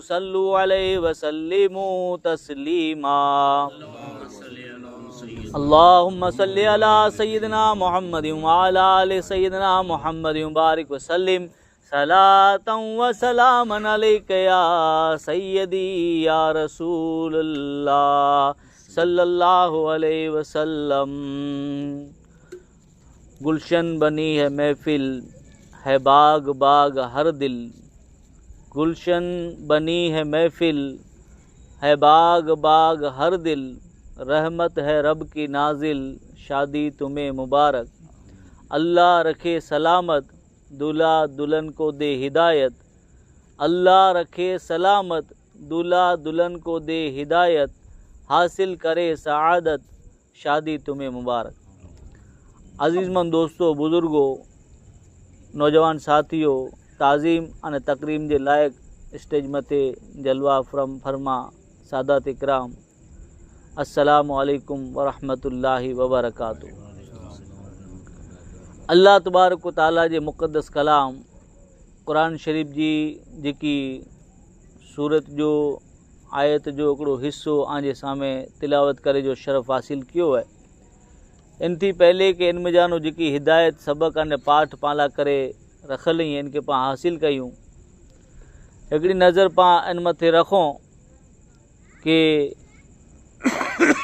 صلوا عليه وسلموا تسليما. اللهم صل علي سيدنا محمد وعلي آل سيدنا محمد وبارڪ وسلم صلاة وسلاما عليك يا سيدي يا رسول الله صلي الله عليه وسلم. گلشن بني هي محفل هي باغ باغ هر دل، گلشن بني هي محفل هي باغ باغ هر دل، رحمت هي رب ڪي نازل شادي تمهين مبارڪ. الله رکي سلامت دولها دلهن ڪو the هدايت، الله رکي سلامت دولها دلهن ڪو the هدايت، حاصل ڪري سعادت شادي تمهين مبارڪ. عزيزمند دوستو، بزرگو، نوجوان ساٿيو، تعظيم ۽ تڪريم جي لائق اسٽيج مٿي جلوه فرما سادات اڪرام، السلام عليڪم ورحمة الله وبرڪاته. الله تبارڪ و تعالي جي مقدس ڪلام قرآن شريف جي جيڪي سورت جو آيت جو هڪڙو حصو آنجي سامهين تلاوت ڪري جو شرف حاصل ڪيو آهي. ان ٿي پهلي ڪي ان ۾ جانو جيڪي هدايت سبق اني پاٺ پان لا ڪري رکل هين ان کي پان حاصل ڪيون. هڪڙي نظر پان ان مٿي رکون ڪي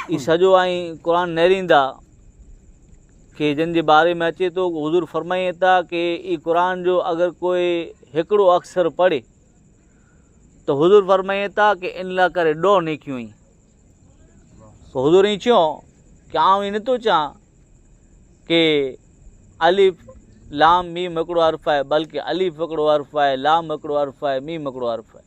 هي سڄو آئين قرآن نهريندا ڪي جن جي باري ۾ اچي ٿو حضور فرمائين ٿا ڪي هي قرآن جو اگر ڪوئي هڪڙو اڪثر پڙهي ته حضور فرمائين ٿا ڪي ان لا ڪري ڏوهه نيڪيون آهن. پوء حضور ائين چيو ڪي آئون ائين نٿو چاهان ڪي الف لام ميم هڪڙو حرف آهي بلڪه الف هڪڙو حرف آهي، لام هڪڙو حرف آهي، ميم هڪڙو حرف آهي.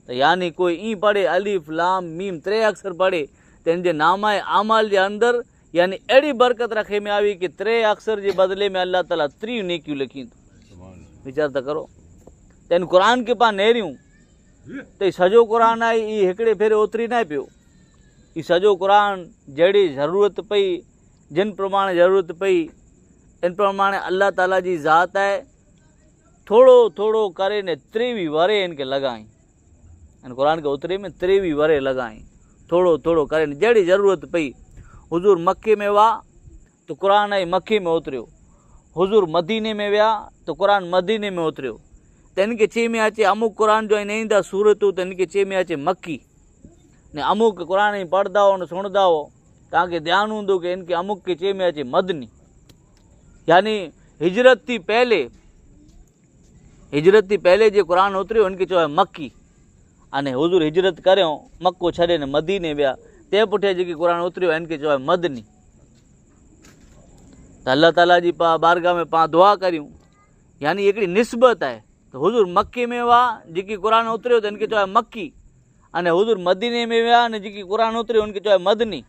ته يعني ڪوئي ائين پڙهي الف لام ميم ٽي اڪثر پڙهي ته ان جي نامه اعمال جي اندر يعني اهڙي برڪت رکي ۾ آوي ڪي ٽي اڪثر جي بدلي ۾ الله تعالي 30 نيڪيون لکيندو. ويچار ته ڪرو ته ان قرآن کي پاڻ نهريون ته هي سڄو قرآن آهي، هي هڪڙي ڦيري اوتري ناهي پيو. هي سڄو قرآن جهڙي ضرورت پئي، جن پرماڻي ضرورت پئي، ان پرماڻي الله تعالي جي ذات آهي. ٿورو ٿورو ڪري ني 23 ورهيه ان کي لڳائين. ان قرآن کي اتري ۾ 23 ورهيه لڳائين. ٿورو ٿورو ڪري ني جهڙي ضرورت پئي. حضور مڪي ۾ هئا ته قرآن آئي مڪي ۾ اتريو. حضور مديني ۾ ويا ته قرآن مديني ۾ اتريو. ته ان کي چي ۾ اچي اموڪ قرآن جو ۽ نه ايندا سورتون ته ان کي چي ۾ اچي مڪي. ني اموڪ قرآن ۽ پڙهندا هو نه سڻندا هو توهان کي ڌيان هوندو ڪي ان کي اموڪ کي چي ۾ اچي مدني. يعني هجرت ٿي پهلي، هجرت ٿي پهلي جي قرآن اتريو ان کي چيو آهي مڪي. اني حضور هجرت ڪريو مڪو ڇڏي نه مديني ويا تنهن پٺيان جيڪي قرآن اتريو ان کي چيو آهي مدني. ته الله تعالي جي بارگاह ۾ پاڻ دعا ڪريون. يعني هڪڙي نسبت آهي ته حضور مڪي ۾ هئا جيڪي قرآن اتريو ته ان کي چيو آهي مڪي، اني حضور مديني ۾ ويا اني جيڪي قرآن اتريو ان کي چيو آهي مدني.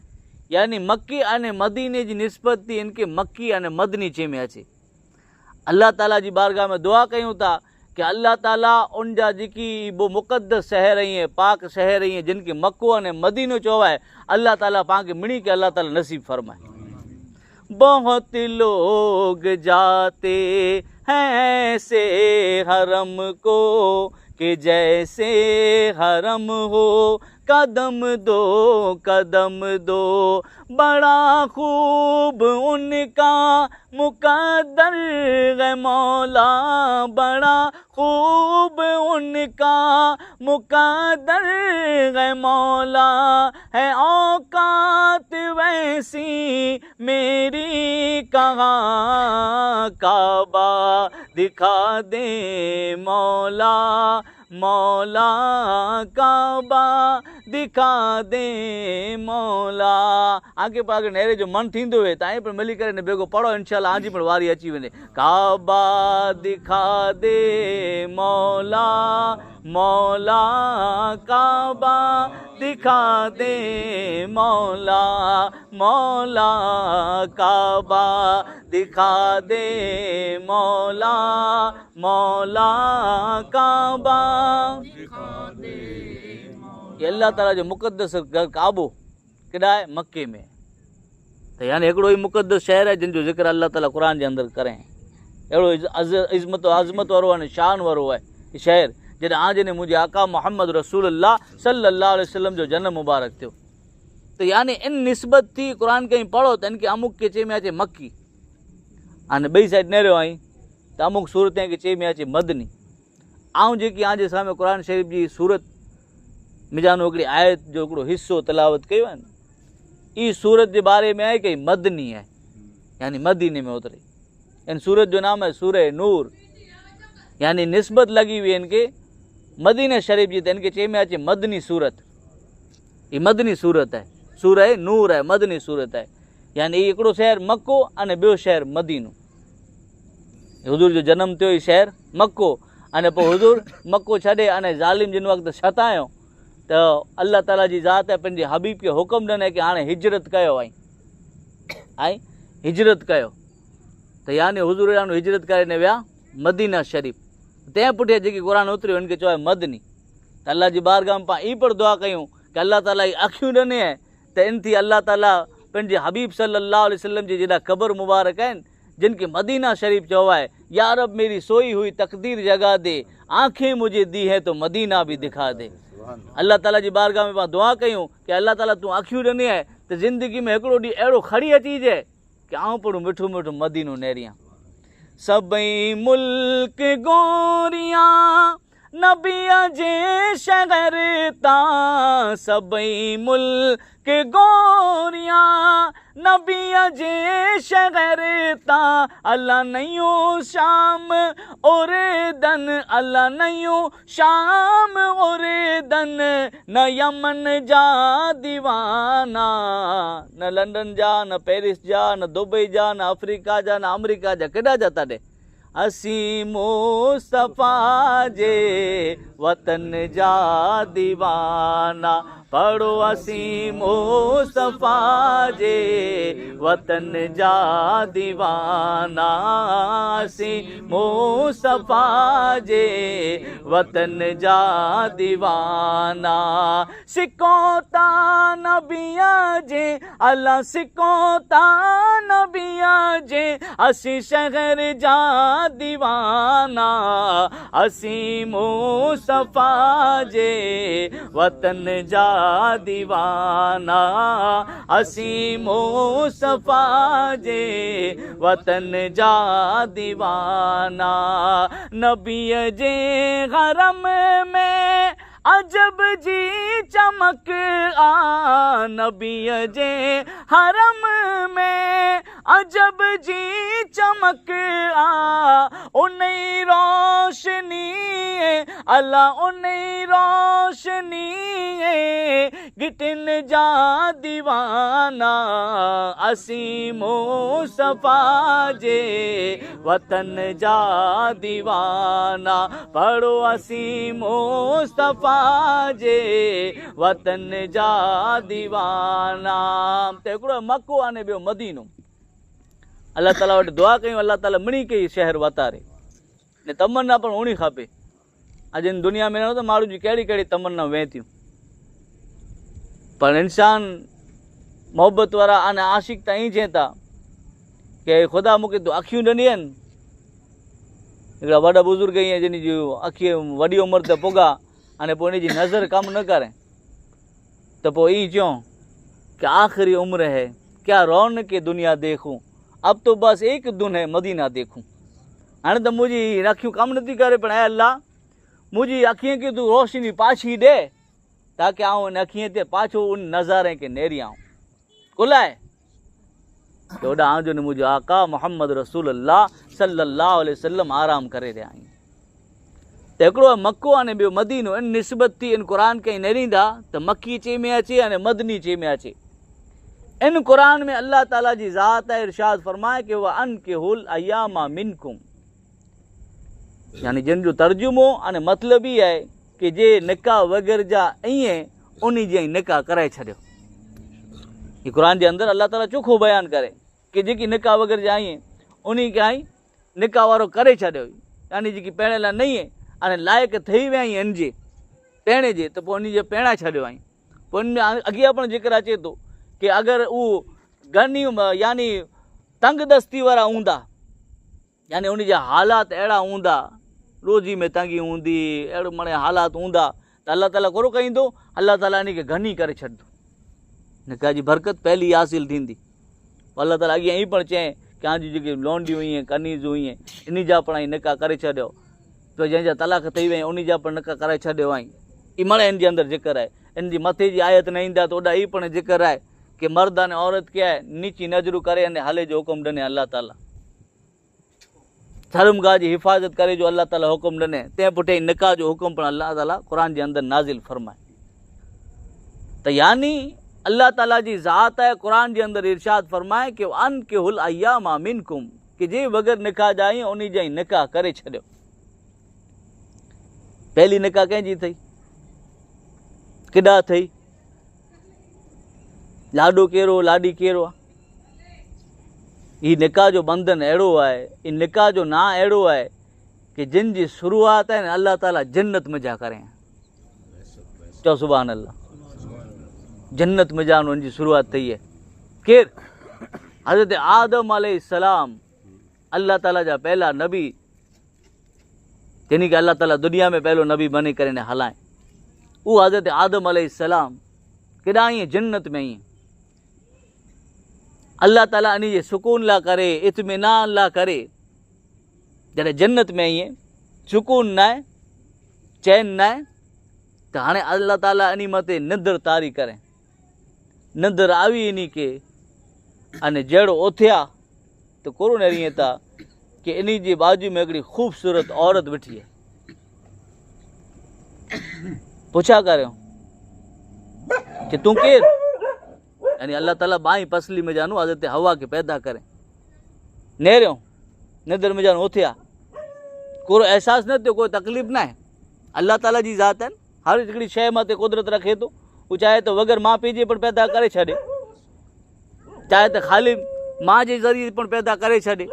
يعني مڪي اني مديني جي نسبت ٿي ان کي مڪي اني مدني چي ۾ اچي. الله تعالي جي بارگاह ۾ دعا ڪيون ٿا ڪي الله تعالي ان جا جيڪي بو مقدس شهر ۽ پاڪ شهر ۽ جن کي مڪو اني مدينو چيو آهي الله تعالي پاڻ کي مڙي کي الله تعالي نصيب فرمائي. بهت لوگ جاتي هين سي حرم ڪو ڪي جيسي حرم هو قدم دو قدم دو، بڙا خوب ان ڪا مقدر هي مولا، بڙا خوب ان ڪا مقدر هي مولا، هي اوقات ويسي ميري ڪهان، ڪعبه دکا the مولا، مولا ڪعبه دکا the مولا. آنکي پاڪ نيري جو من ٿيندو وي ته ائين پڻ ملي ڪري نه بيگو پڙهو انشاء الله آنجي پڻ واري اچي وڃي. ڪعبه دکا the مولا، مولا ڪعبه دکا the مولا، مولا ڪعبه دکا the مولا، مولا ڪعبه دکا the مولا. هي الله تعالي جو مقدس گهر ڪعبو ڪيڏا آهي؟ مڪي ۾. ته يعني هڪڙو ئي مقدس شهر آهي جن جو ذڪر الله تعالي قرآن جي اندر ڪري. اهڙو عظمت وارو آهي شان وارو آهي شهر جڏهن آن جني منهنجي آقا محمد رسول الله صلي الله عليه وسلم جو جنم مبارڪ ٿيو. ته يعني ان نسبت ٿي قرآن ڪئين پڙهو ته ان کي امڪ کي چئي ۾ اچي مڪي ان ٻئي سائيڊ نيريو آئين ته امڪ سورتين کي چئي ۾ اچي مدني. آئون جيڪي آن جي سامهون قرآن شريف جي سورت مجانو هڪڙي آيت جو هڪڙو حصو تلاوت ڪيو آهي اي سورت جي باري ۾ آهي ڪي مدني آهي يعني مديني ۾ اتري. ان سورت جو نام آهي سوره نور، يعني نسبت لڳي وئي ان کي مدينه شريف جي ته ان کي چئي ۾ اچي مدني سورت. هي مدني سورت آهي، سوره نور آهي، مدني سورت آهي. يعني هي هڪڙو شهر مڪو ۽ ٻيو شهر مدينو. حضور جو جنم ٿيو هي شهر مڪو ۽ پوء حضور مڪو ڇڏي ۽ ظالم جن وقت ستايو ته الله تعالي جي ذات پنهنجي حبيب کي حڪم ڏنو ڪي هاڻي هجرت ڪيو ۽ هجرت ڪيو ته يعني حضور جن هجرت ڪري نه ويا مدينه شريف. تنهن پٺيان جيڪي قرآن اتريو ان کي چيو آهي مدني. ته الله جي بارگاهه ۾ پاڻ اي پڻ دعا ڪيون ڪي الله تعالي اي اکيون ڏني آهي ته ان ٿي الله تعالي پنهنجي حبيب صلي الله عليه وسلم جي جيڏا قبر مبارڪ آهن جن کي مدينه شريف چيو آهي يا رب ميري سوئي هئي تقدير جگا the آنکين مجهي the هين تو مدينه به دکا the. الله تعالي جي بارگاهه ۾ پاڻ دعا ڪيون ڪي الله تعالي تون اکيون ڏني آهي ته زندگي ۾ هڪڙو ڏينهن اهڙو کڙي اچي جي ڪي آئون پڻ مٺو مٺو مدينو نيريان. سڀئي ملڪ گوريان نبيء جي شهر تان، سڀئي ملڪ گوريان نبيء جي شهر تان، الا نيون شام اردن، الا نيون شام اردن، نه يمن جا ديوانا، نه لنڊن جا، نه پيرس جا، نه دبئي جا، نه آفريڪا جا، نه آمريڪا جا، ڪيڏا جا تاڏي؟ اسين مصطفيٰ جي وطن جا ديوانا، پڙهو اسين مصطفيٰ جي وطن جا ديوانا، اسين مصطفيٰ جي وطن جا ديوانا. سڪو تا نبيء جي الله سڪو تا نبيء جي اسين شهر جا ديوانا، اسين مصطفيٰ جي وطن جا ديوانا، اسين مصطفيٰ جي وطن جا ديوانا. نبيء جي حرم ۾ عجب جي چمڪ آ، نبيء جي حرم ۾ عجب جي چمڪ آ، انهي روشني الا انهي روشني گهٽين جا ديوانا، اسين مصطفيٰ جي وطن جا ديوانا، پڙهو اسين مصطفيٰ جي وطن جا ديوانا. ته هڪڙو مڪو آني ٻيو مدينو. الله تعالي وٽ دعا ڪيون الله تعالي مڙئي کي شهر وتاري. نه تمنا پڻ هئڻي کپي. اڄ هن دنيا ۾ رهو ته ماڻهو جي ڪهڙي ڪهڙي تمنا وهين ٿيون. پر انسان محبت وارا ان عاشق ته ائين چين ٿا ڪي خدا مون کي تون اکيون ڏني آهن. هڪڙا وڏا بزرگ ائين جن جي اکي وڏي عمر ته پڳا ۽ پوء ان جي نظر ڪم نه ڪري ته پوء ائين چيون ڪي آخري عمر هي ڪيا رونق دنيا ديکون اب تو بس ايڪ دن هي مدينه ديکون. هاڻي ته منهنجي اکيون ڪم نٿي ڪري پر اي الله منهنجي اکين کي تون روشني پاڇي ڏي تاڪه آئون ان اکين تي پاڇو ان نظاري کي نيري آئون ڪلائي ته اوڏا آن جو منهنجو آقا محمد رسول الله صلي الله عليه وسلم آرام ڪري رهيا آهن. ته هڪڙو مڪو آني ٻيو مدينو ان نسبت ٿي ان قرآن کي نيريندا ته مڪي چي ۾ اچي ۽ مدني چي ۾ اچي. ان قرآن ۾ الله تعالي جي ذات ارشاد فرمائي ڪي وانڪحوا الايام منڪم، يعني جن جو ترجمو ۽ مطلب هي آهي ڪي جي نڪاح وغيره جا ائين انهي جي نڪاح ڪرائي ڇڏيو. هي قرآن جي اندر الله تعالي چوکو بيان ڪري ڪي جيڪي نڪاح وغيره جا ائين انهي کي ائين نڪاح وارو ڪري ڇڏيو، يعني جيڪي پهڻي لاء نه ۽ لائق ٿي ويا آهن ان جي پهڻي جي ته پوء انهي جي پهڻائي ڇڏيو آهين. پوء ان ۾ اڳيان پڻ ذڪر اچي ٿو ڪي اگر اهو غني يعني تنگ دستي وارا هوندا، يعني ان جا حالات اهڙا هوندا روزي ۾ تنگي هوندي، اهڙو مڙئي حالات هوندا ته الله تعاليٰ ڪهڙو ڪندو؟ الله تعاليٰ ان کي غني ڪري ڇڏندو. نڪاح جي برڪت پهلي ئي حاصل ٿيندي. پوء الله تعاليٰ اڳيان هي پڻ چئين ڪي آن جون جيڪي لونڊيون هئين، ڪنيزون هئين، انهي جا پڻ آئين نڪاح ڪري ڇڏيو. پوء جنهن جا طلاق ٿي ويا انهي جا پڻ نڪاح ڪرائي ڇڏيو آئين. هي مڙئي ان جي اندر ذڪر آهي. ان جي مٿي جي آيت نه ايندا ته اوڏا هي پڻ ذڪر آهي ڪي مرد ۽ عورت کي آهي نيچي نظرون ڪري ۽ هلي جو حڪم ڏني الله تعاليٰ. شرمگاهه جي حفاظت ڪري جو الله تعاليٰ حڪم ڏني، تنهن پٺيان نڪاح جو حڪم پڻ الله تعاليٰ قرآن جي اندر نازل فرمائي. ته يعني الله تعاليٰ جي ذات آهي قرآن جي اندر ارشاد فرمائي ڪي وانڪحوا الايام منڪم ڪي جي بغير نڪاح جا آهين انهي جا ئي نڪاح ڪري ڇڏيو. پهلي نڪاح ڪنهن جي ٿئي؟ ڪڏا ٿئي؟ لاڏو ڪيرو لاڏي ڪيرو آ؟ هي نڪاح جو بنڌن اهڙو آهي، هي نڪاح جو نانء اهڙو آهي ڪي جن جي شروعات آهي نه الله تعالي جنت مجا ڪري. چئو سبحان الله. جنت مجا ان جي شروعات ٿي آهي. ڪير؟ حضرت آدم عليه السلام الله تعالي جا پهلا نبي جن کي الله تعالي دنيا ۾ پهلو نبي بني ڪري نه هلائي اهو حضرت آدم عليه السلام ڪڏا جنت ۾ ائين الله تعالي انهي جي سڪون لا ڪري، اطمينان لا ڪري، جڏهن جنت ۾ ائين سڪون نه آهي، چين نه آهي ته هاڻي الله تعالي انهي مٿي نندر طاري ڪري، نندر آوي انهي کي اني جهڙو اٿيا ته ڪورو نري تا ڪي انهي جي باجو ۾ هڪڙي خوبصورت عورت ويٺي آهي. پڇا ڪريو ڪي تون ڪير؟ يعني الله تعالي بائين پسلي ۾ جانو حضرت حوا کي پيدا ڪري نيريو ندر ۾ جانو اٿيا ڪو احساس نه ٿيو کوئی تڪليف نه آهي الله تعالي جي ذات آهي هر هڪڙي شيء مٿي قدرت رکي ٿو هو چاهي ته وگر ماء پيء جي پڻ پيدا ڪري ڇڏي چاهي ته خالي ماء جي ذريعي پڻ پيدا ڪري ڇڏي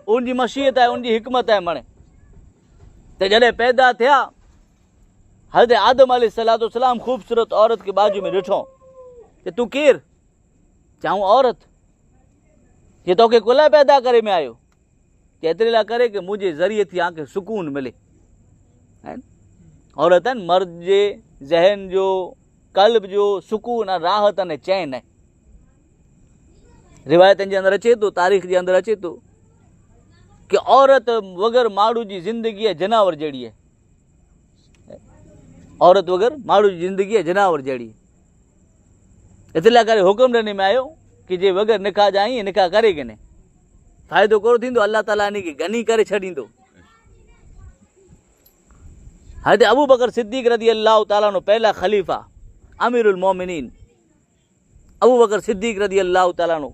ان جي مشيت آهي ان جي حڪمت آهي مڙي ته جڏهن پيدا ٿيا حضرت آدم عليه الصلوۃ والسلام خوبصورت عورت کي باجو ۾ ڏٺو ته تون ڪير؟ چيائون عورت. چي توکي ڪلا پيدا ڪري ۾ آيو؟ چي ايتري لاء ڪري ڪي منهنجي ذريعي ٿي آنکي سڪون ملي. عورت آهن مرد جي ذهن جو قلب جو سڪون ۽ راحت ۽ چين آهي. روايتن جي اندر اچي ٿو تاريخ جي اندر اچي ٿو ڪي عورت وگر ماڻهو جي زندگي جناور جهڙي آهي. عورت وگر ماڻهو جي زندگي آهي جناور جهڙي. ايتري لاء ڪري حڪم ڏني ۾ آيو ڪي جي وگر نڪاح جا آهين نڪاح ڪري ڪني فائدو ڪهڙو ٿيندو الله تعالي ان کي غني ڪري ڇڏيندو. حضرت ابو بڪر صديق رضي الله تعالي عنه پهلا خليفہ امير المومنين ابوبڪر صديق رضي الله تعالٰي عنه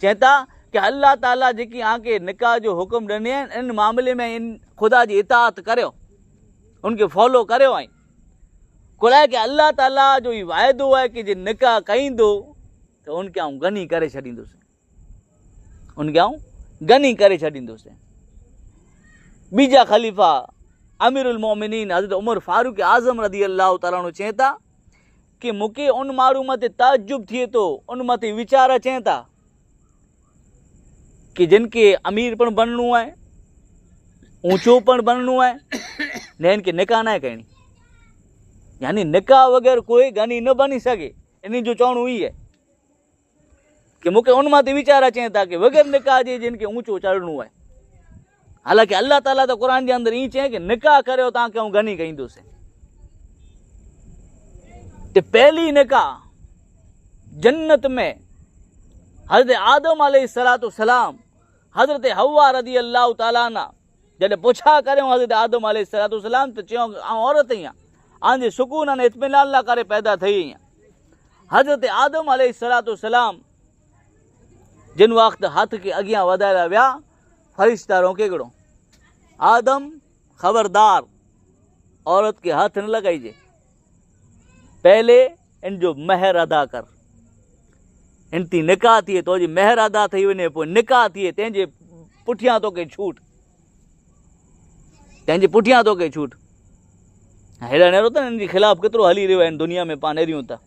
چين ٿا ڪه الله تعالٰي جيڪي آن کي نڪاح جو حڪم ڏني آهن ان معاملي ۾ ان خدا جي اطاعت ڪريو ان کي فالو ڪريو ۽ کلائي ڪه الله تعالٰي جو هي واعدو آهي ڪه جي نڪاح ڪئيندو ته ان کي آئون غني ڪري ڇڏيندس ان کي آئون غني ڪري ڇڏيندس ٻيجا خليفہ امير المومنين حضرت عمر فاروق اعظم رضي الله تعالٰي عنه چين ٿا ڪي مون کي ان ماڻهو مٿي تعجب ٿئي ٿو، ان مٿي ويچار اچين ٿا ڪي جن کي امير پڻ بڻڻو آهي، اونچو پڻ بڻڻو آهي، نه ان کي نڪاح ناهي ڪرڻي. يعني نڪاح وغير ڪوئي غني نه بني سگهي، انهي جو چوڻو هي آهي. ڪي مون کي ان مان ته ويچار اچين ٿا ڪي وغير نڪاح جي جن کي اونچو چڙهڻو آهي. حالانڪه الله تعالي ته قرآن جي اندر ائين چئي ڪي نڪاح ڪريو تان کي آئون غني ڪيندوس. ته پهلي نڪاح جنت ۾ حضرت آدم عليه الصلوۃ والسلام حضرت حوا رضي الله تعالي عنها جڏهن پڇا ڪريون حضرت آدم عليه الصلوۃ والسلام ته چيو آئون عورت آهيان آن جي سڪون ۽ اطمينان لاء ڪري پيدا ٿي آهيان. حضرت آدم عليه الصلوة والسلام جن وقت هٿ کي اڳيان وڌايا ويا، فرشتا روڪي گڙو، آدم خبردار عورت کي هٿ نه لڳائجي، پهلي ان جو مهر ادا ڪر، ان تي نڪاح ٿئي تو جي مهر ادا ٿي وڃي پوء نڪاح ٿئي تنهن جي پٺيان توکي ڇوٽ. تنهن جي پٺيان توکي ڇوٽ. هيڏا نيرو ته ان جي خلاف ڪيترو هلي رهيو آهي دنيا ۾ پاڻ نيريون ته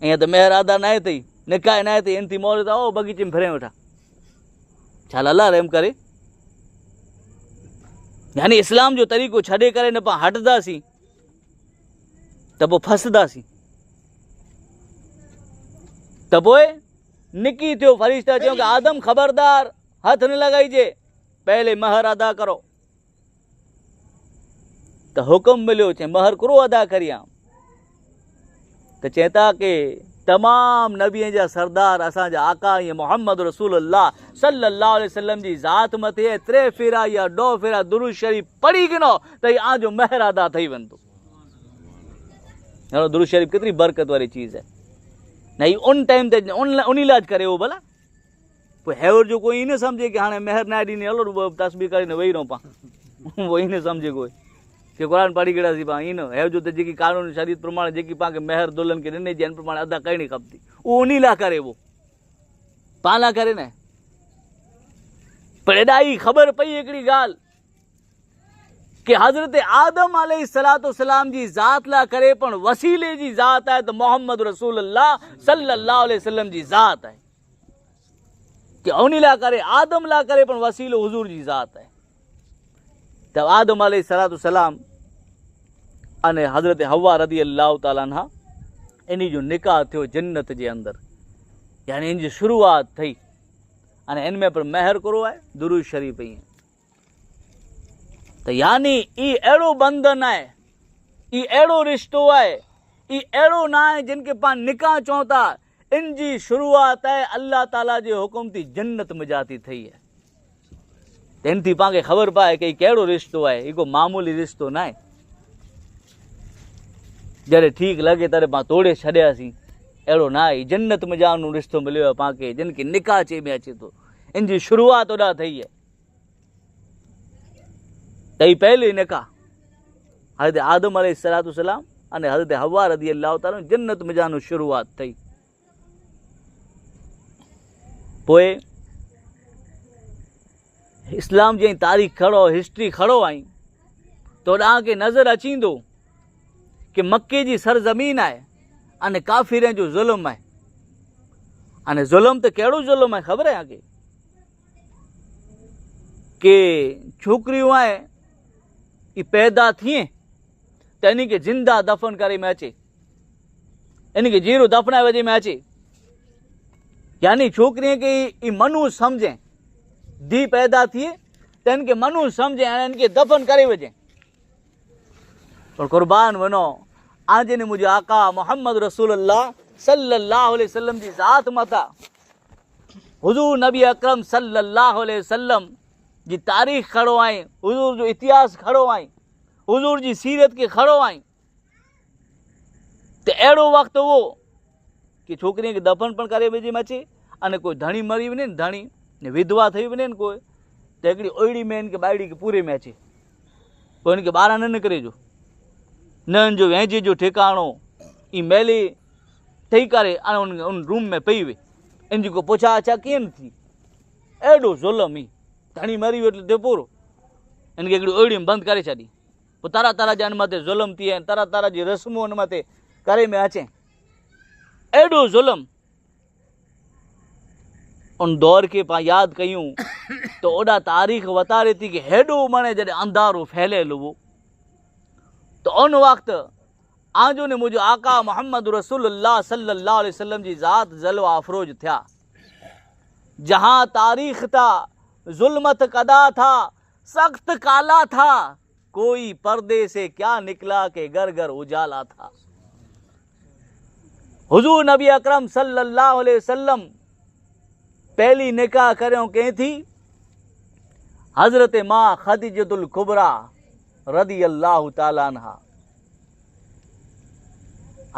ائين ته مهر ادا ناهي ٿي نڪاح ناهي ٿي ان ٿي مور ته او بغيچي ۾ ڦري ويٺا ڇا الله رحم ڪري. يعني اسلام جو طريقو ڇڏي ڪري نه پاڻ هٽنداسين ته پوء ڦسنداسين. ته پوء نڪي ٿيو فرشتا چيو ڪه آدم خبردار هٿ نه لڳائجي پهلي مهر ادا ڪرو. ته حڪم مليو چي مهر ڪرو ادا ڪريان ته چئتا ڪي تمام نبين جا سردار اسان جا آقا ۽ محمد رسول الله صلي الله عليه وسلم جي ذات مٿي ٽي ڦيرا يا ڏو ڦيرا درود شريف پڙهي گنو ته هي آن جو مهر ادا ٿي ويندو. هاڻو درود شريف ڪيتري برڪت واري چيز آهي نه هي ان ٽائيم تي ان انهي لاء ڪري هو ڀلا پوء هيور جو ڪوئي نه سمجهي ڪي هاڻي مهر نه ڏني هلو تسبيح ڪري نه ويهي رهون پان اهو ئي نه سمجهي ڪوئي ڪي قرآن پڙهي ڪڙا سي پان ائين نه هيو جو ته جيڪي قانون شريعت پرماڻي جيڪي پان کي مهر دلهن کي ڏني جي ان پرماڻي ادا ڪرڻي کپتي اهو انهي لاء ڪري اهو پان لاء ڪري نه پر ايڏا ئي خبر پئي هڪڙي ڳالهه ڪي حضرت آدم عليه الصلوة والسلام جي ذات لاء ڪري پڻ وسيلي جي ذات آهي ته محمد رسول الله صلي الله عليه وسلم جي ذات آهي ڪي انهي لاء ڪري آدم لاء ڪري پڻ وسيلو حضور جي ذات آهي ته آدم عليه الصلوة والسلام اني حضرت حوا رضي الله تعالي عنها انهي جو نڪاح ٿيو جنت جي اندر يعني ان جي شروعات ٿي اني ان ۾ پڻ مهر ڪرو آهي درود شريف ائين ته يعني اي اهڙو بنڌن آهي، اي اهڙو رشتو آهي، اي اهڙو نه آهي جن کي پاڻ نڪاح چئون ٿا، ان جي شروعات آهي الله تعاليٰ جي حڪم تي جنت ۾ جاتي ٿئي آهي. ته ان ٿي پاڻ کي خبر پائي ڪه هي ڪهڙو رشتو آهي، هي ڪو معمولي رشتو نه آهي. جڏهن ٺيڪ لڳي تڏهن پاڻ توڙي ڇڏياسين، اهڙو نه آهي. جنت ۾ جانو رشتو مليو آهي پاڻ کي، جن کي نڪاح چئي ۾ اچي ٿو، ان جي شروعات اوڏا ٿئي آهي. ته هي پهلي نڪاح حضرت آدم عليه الصلوة والسلام ۽ حضرت حوا رضي الله تعالٰي جنت ۾ جانو شروعات ٿي. پوء اسلام جي تاريخ کڙو هسٽري کڙو آئين تو ڏانهن کي نظر اچيندو ڪي مڪي جي سرزمين آهي ان ڪافرين جو ظلم آهي ان ظلم ته ڪهڙو ظلم آهي خبر آهي ڪي ڪي ڇوڪريون آهي اي پيدا ٿئين ته انهي کي زنده دفن ڪري ۾ اچي انهي کي جيرو دفنائي وجي ۾ اچي يعني ڇوڪري کي اي منو سمجھين ڌي پيدا ٿئي ته ان کي منو سمجھين ۽ ان کي دفن ڪري وجي پر قربان ونو آنجي نے مجھے آقا محمد رسول الله صلي الله عليه وسلم جي ذات متا حضور نبي اڪرم صلي الله عليه وسلم جي تاريخ کڙو آئين، حضور جو اتهاس کڙو آئين، حضور جي سيرت کي کڙو آئين ته اهڙو وقت هو ڪي ڇوڪري کي دفن پڻ ڪري وجي مچي ان ڪوئي ڌڻي مري وڃي ڌڻي وڌوا ٿي وڃي ڪوئي ته هڪڙي اوئڙي ۾ ان کي ٻائڙي کي پوري ۾ اچي پوء ان کي ٻاهران نه نڪري جو نه ان جو وهنجي جو ٺڪاڻو اي ميلي ٺهي ڪري ان ان روم ۾ پئي وئي ان جي ڪو پڇا آڇا ڪيئن نه ٿي اهڙو ظلم ئي ڌڻي مري ويو ته پورو ان کي هڪڙي اوڙي ۾ بند ڪري ڇڏي پوء طرح طرح جا ان مٿي ظلم ٿي ۽ طرح طرح جي رسمون ان مٿي ڪري ۾ اچي اهڙو ظلم ان دور کي پاڻ ياد ڪيون ته اوڏا تاريخ وتاري ٿي ڪي هيڏو مڻي جڏهن انڌارو ڦهليل هو ته ان وقت آنجو ني منهنجو آقا محمد رسول الله صلي الله عليه وسلم جي ذات جلوه افروز ٿيا. جهان تاريخ تا ظلمت ڪدا ٿا سخت ڪالا ٿا ڪوئي پردي سي ڪيا نڪلا ڪي گهر گهر اجالا ٿا. حضور نبي اڪرم صلي الله عليه وسلم پهلي نڪاح ڪريو ڪنهن ٿي؟ حضرت ما خديجة الڪبريٰ رضي الله تعالٰي عنها.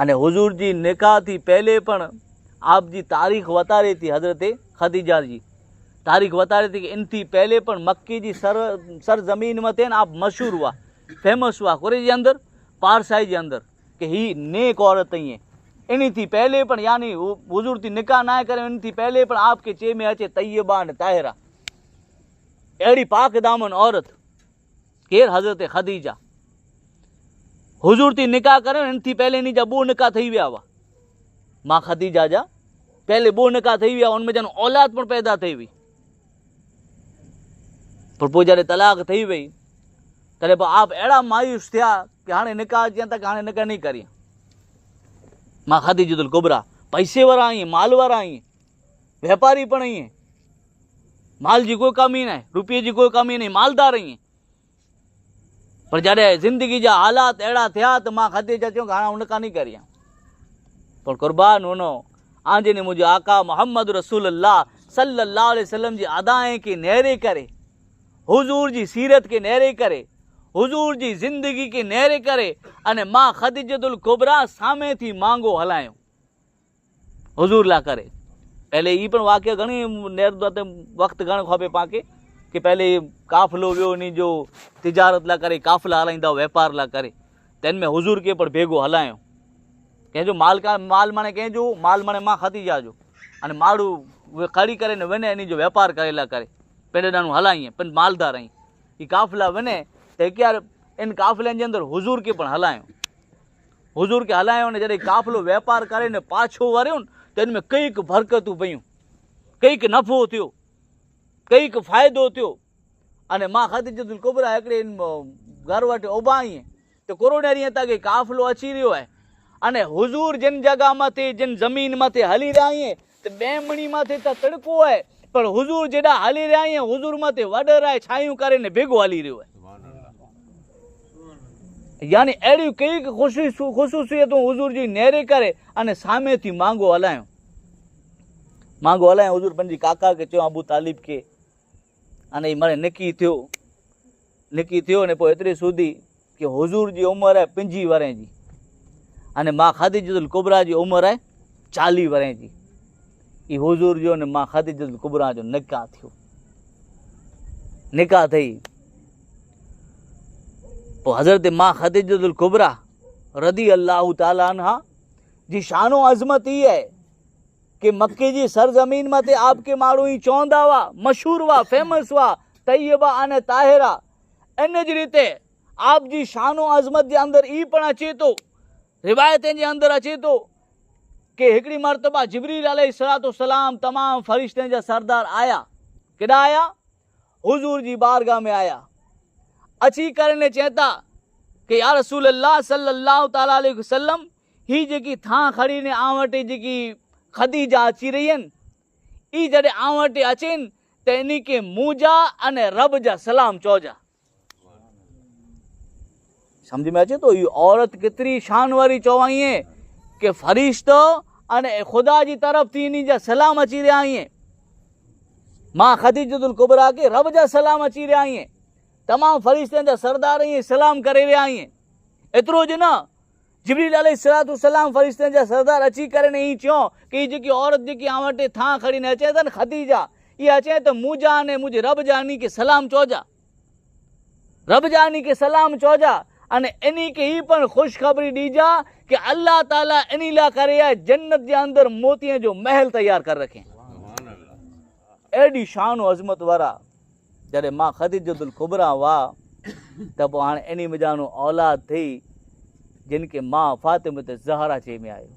اني حضور جي نڪاح ٿي پهلي پڻ آپ جي تاريخ وتاري ٿي حضرت خديجه جي تاريخ وتاري ٿي ان ٿي پهلي پڻ مڪي جي سر سرزمين مٿي آپ مشهور هئا فيمس هئا قريش جي اندر پارسائي جي اندر ڪي هي نيڪ عورت ائين اني ٿي پهلي پڻ يعني حضور ٿي نڪاح نه ڪري ان ٿي پهلي پڻ آپ کي چي ۾ اچي طيبه ۽ طاهره اهڙي پاڪ دامن عورت ڪير حضرت خديجه حضور تي نڪاح ڪري ان ٿي پهلي اني جا ٻو نڪاح ٿي ويا هئا ما خديجه جا پهلي ٻو نڪاح ٿي ويا ان ۾ جن اولاد پڻ پيدا ٿي وئي پر پوء جڏهن طلاق ٿي وئي تڏهن پوء آپ اهڙا مايوس ٿيا ڪي هاڻي نڪاح چين ٿا ڪي هاڻي نڪاح نهين ڪرين. مان خديجة الڪبريٰ پئسي وارا آهين، مال وارا آهين، ويپاري پڻ آهين، مال جي ڪوئي ڪمي ناهي، روپيي جي ڪوئي ڪمي ناهي، مالدار آهين. پر جڏهن زندگي جا حالات اهڙا ٿيا ته مان خديجه چيو ڪي هاڻي آئون نڪاح نهين ڪريان. پر قربان هونو آنجي ني منهنجي آقا محمد رسول الله صلي الله عليه وسلم جي ادائين کي نهري ڪري حضور جي سيرت کي نهري ڪري، حضور جي زندگي کي نهري ڪري اني مان خديجة الڪبريٰ سامهين ٿي مانگو هلايو حضور لا ڪري. پهلي هي پڻ واقعو گهڻي نهر تي وقت گهڻو کپي پان کي ڪي پهلي قافلو ويو اني جو تجارت لا ڪري قافلا هلائيندا ويپار لا ڪري تن ۾ حضور کي پڻ ڀيگو هلايو ڪنهن جو مال کا مال معني ڪنهن جو مال معني مان خديجه جو اني ماڙو کڙي ڪري نه وني اني جو ويپار ڪري لا ڪري پنڊ ڏانو هلائين پنڊ مالدار آهين هي قافلا وني ته هڪ يار ان قافلن جي اندر حضور کي پڻ هلايو حضور کي هلايو نه جڏهن قافلو ويپار ڪري نه پاڇو وريو ته ان ۾ ڪئي برڪتون پيون ڪئي نفعو ٿيو ڪئي فائدو ٿيو اني مان خديجة الڪبريٰ هڪڙي گهر وٽ اڀا آهين ته ڪورونيري هتان کي قافلو اچي رهيو آهي اني حضور جن جڳهه مٿي جن زمين مٿي هلي رهيا آهين ته ٻيمڻي مٿي ته تڙڪو آهي پر حضور جيڏا هلي رهيا آهين حضور مٿي وڏ رائي ڇايون ڪري نه ڀيگو هلي رهيو آهي يعني اهڙيون ڪئي خصوصيتون حضور جي نيري ڪري اني سامي ٿي مانگو هلايو مانگو هلايو حضور پنهنجي ڪاڪا کي چيو ابو طالب کي اني مڙي نڪي ٿيو نڪي ٿيو اني پوء ايتري سودي ڪي حضور جي عمر آهي پنجي ورهين جي اني ما خديجة الڪبريٰ جي عمر آهي چاليهه ورهين جي. اي حضور جو اني ما خديجة الڪبريٰ جو نڪاح ٿيو. نڪاح ٿئي پوء حضرت ما خديجة الڪبريٰ رضي الله تعالٰي عنها جي شان و عظمت هي آهي ڪي مڪي جي سرزمين مٿي آپ ڪي ماڻهو ئي چوندا هئا، مشهور هئا، فيمس هئا، طيبه اني طاهره. ان جي ريتي آپ جي شان و عظمت جي اندر ئي پڻ اچي ٿو، روايتين جي اندر اچي ٿو ڪي هڪڙي مرتبه جبريل عليه الصلوة والسلام تمام فرشتن جا سردار آيا، ڪيڏانهن آيا؟ حضور جي بارگاھ ۾ آيا، اچي ڪري ني چيتا ڪي يا رسول الله صلي الله تعالٰي عليه وسلم هي جيڪي ٿان کڻي ني آن وٽ جيڪي خديجه اچي رهي آهن، اي جڏهن آن وٽ اچين ته انهي کي منهنجا اني رب جا سلام چئجا. سمجھ ۾ اچي ٿو هي عورت ڪيتري شان واري چوائين ڪي فرشتو اني خدا جي طرف ٿي انهي جا سلام اچي رهيا آهن. مان خديجة الڪبريٰ کي رب جا سلام اچي رهيا آهن. تمام فرشتن جا سردار ائين سلام ڪري رهيا آهن. ايترو جو نه جبريل عليه الصلوة والسلام فرشتن جا سردار اچي ڪري نه ائين چيو ڪي هي جيڪي عورت جيڪي آن وٽ ٿان کڻي نه اچي ته نه خديجه اها اچي ته مون جا اني منهنجي رب جا انهي کي سلام چئجا رب جا انهي کي سلام چئجا اني انهي کي هي پڻ خوشخبري ڏيجا ڪي الله تعالي انهي لاء ڪري آهي جنت جي اندر موتين جو محل تيار ڪري رکين. اهڙي شان و عظمت وارا جڏهن مان خديجة الڪبريٰ هئا ته پوء هاڻي انهي مجانو اولاد ٿي جن کي مان فاطمة الزهرا چئي ۾ آيو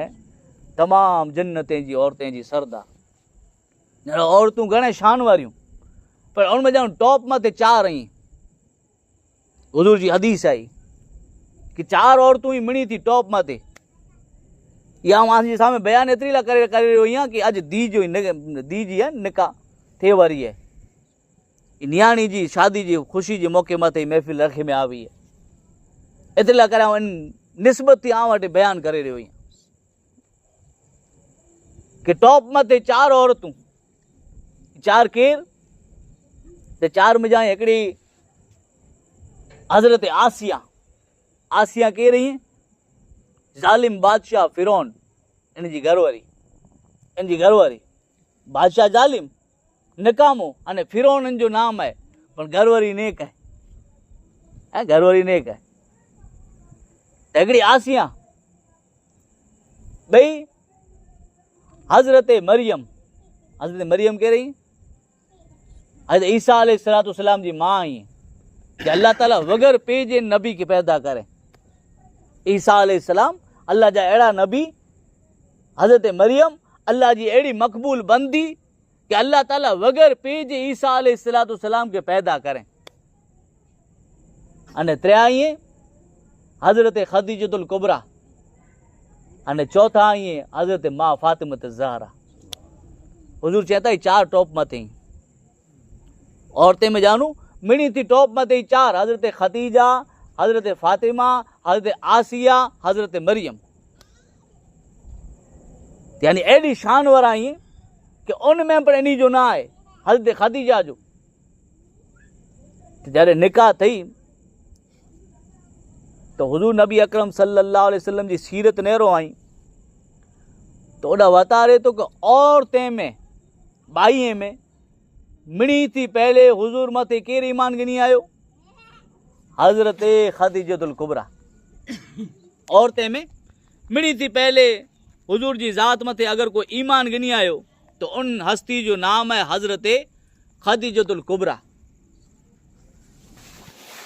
۽ تمام جنتين جي عورتين جي سردار عورتون گهڻي شان واريون پر ان مجانو ٽاپ مٿي چار آهن حضور جي حديث آئي ڪي چار عورتون ئي مڙي ٿي ٽاپ مٿي اها آئون جي سامهون بيان ايتري لاء ڪري ڪري رهيو آهيان ڪي اڄ ڌي جو ڌي جي آهي نڪاح ٿئي واري آهي نياڻي جي شادي جي خوشي جي موقعي مٿي محفل رکي ۾ آوي آهي ايتري لاء ڪري آئون ان نسبت ٿي آئون وٽ بيان ڪري رهيو آهيان ڪي ٽاپ مٿي چار عورتون چار ڪير ته چار مجان هڪڙي حضرت آسيا آسيا ڪير هئي؟ ظالم بادشاهه فرعون ان جي گهر واري ان جي گهر واري بادشاهه ظالم نڪامو اني فرعون ان جو نام آهي پر گهر واري نيڪ آهي ۽ گهر واري نيڪ آهي ته هڪڙي آسيا ٻئي حضرت مريم حضرت مريم ڪير هئي؟ حضرت عيسيٰ عليه الصلوة والسلام جي ماء آهين جي الله تعالي وگر پي جي نبي کي پيدا ڪري عيسيٰ عليه السلام الله جا اهڙا نبي حضرت مريم الله جي اهڙي مقبول بندي ڪي الله تعالي وگر پي جي عيسيٰ عليه الصلوة والسلام کي پيدا ڪري. اني ٽيان آهي حضرت خديجة الڪبريٰ اني چوٿان آهي حضرت ماء فاطمة الزهرا. حضور چئي ٿا هي چار ٽاپ مٿي آهن. عورتين ۾ جانو مڙئي ٿي ٽاپ مٿي چار، حضرت خديجه، حضرت فاطمه، حضرت آسيه، حضرت مريم. يعني اهڙي شان وارا آهن ڪي ان ۾ پڻ انهي جو نه آهي حضرت خديجه جو. جڏهن نڪاح ٿئي ته حضور نبي اڪرم صلي الله عليه وسلم جي سيرت نيرو آئي ته اوڏا وتاري ٿو ڪه عورتين ۾ ٻائين ۾ مڙي ٿي پهلي حضور مٿي ڪير ايمان ڳني آيو؟ حضرت خديجة الڪبريٰ. عورتين ۾ مڙي ٿي پهلي حضور جي ذات مٿي اگر ڪو ايمان ڳني آيو ته ان هستي جو نام آهي حضرت خديجة الڪبريٰ.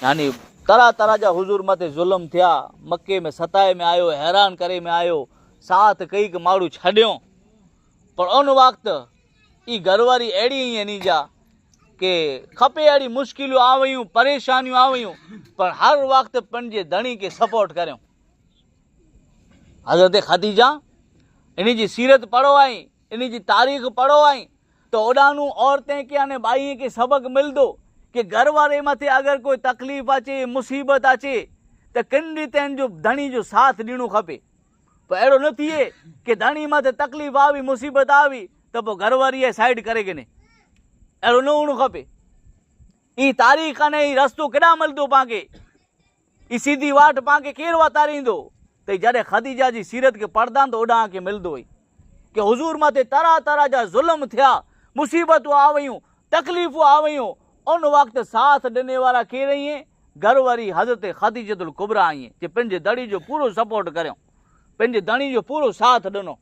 يعني طرح طرح جا حضور مٿي ظلم ٿيا، مڪي ۾ ستائي ۾ آيو، حيران ڪري ۾ آيو، ساٿ ڪئي ڪه ماڙو ڇڏيو، پر ان وقت اي گهر واري اهڙي هئي انهي جا ڪي کپي اهڙي مشڪليون آويون، پريشانيون آويون، پر هر وقت پنهنجي ڌڻي کي سپورٽ ڪريو. حضرت خديجه انهي جي سيرت پڙهو ۽ انهي جي تاريخ پڙهو ۽ ته اوڏانهن عورتين کي يعني ٻائين کي سبق ملندو ڪي گهر واري مٿي اگر ڪوئي تڪليف اچي، مصيبت اچي ته ڪن ريتين جو ڌڻي جو ساٿ ڏيڻو کپي. پوء اهڙو نه ٿئي ڪي ڌڻي مٿي تڪليف آوي، مصيبت آوي ته پوء گهر واري اهي سائيڊ ڪري گهني. اهڙو نه هئڻو کپي. هي تاريخ اني هي رستو ڪيڏانهن ملندو پان کي؟ هي سيڌي واٽ پان کي ڪير وتاريندو؟ ته جڏهن خديجه جي سيرت کي پڙهندا ته اوڏانهن کي ملندو ئي ڪي حضور مٿي طرح طرح جا ظلم ٿيا، مصيبتون آويون، تڪليفون آويون، ان وقت ساٿ ڏني وارا ڪير اهين؟ گهر واري حضرت خديجة الڪبريٰ اهين، جي پنهنجي دڙي جو پورو سپورٽ ڪريو، پنهنجي دڻي جو پورو ساٿ ڏنو.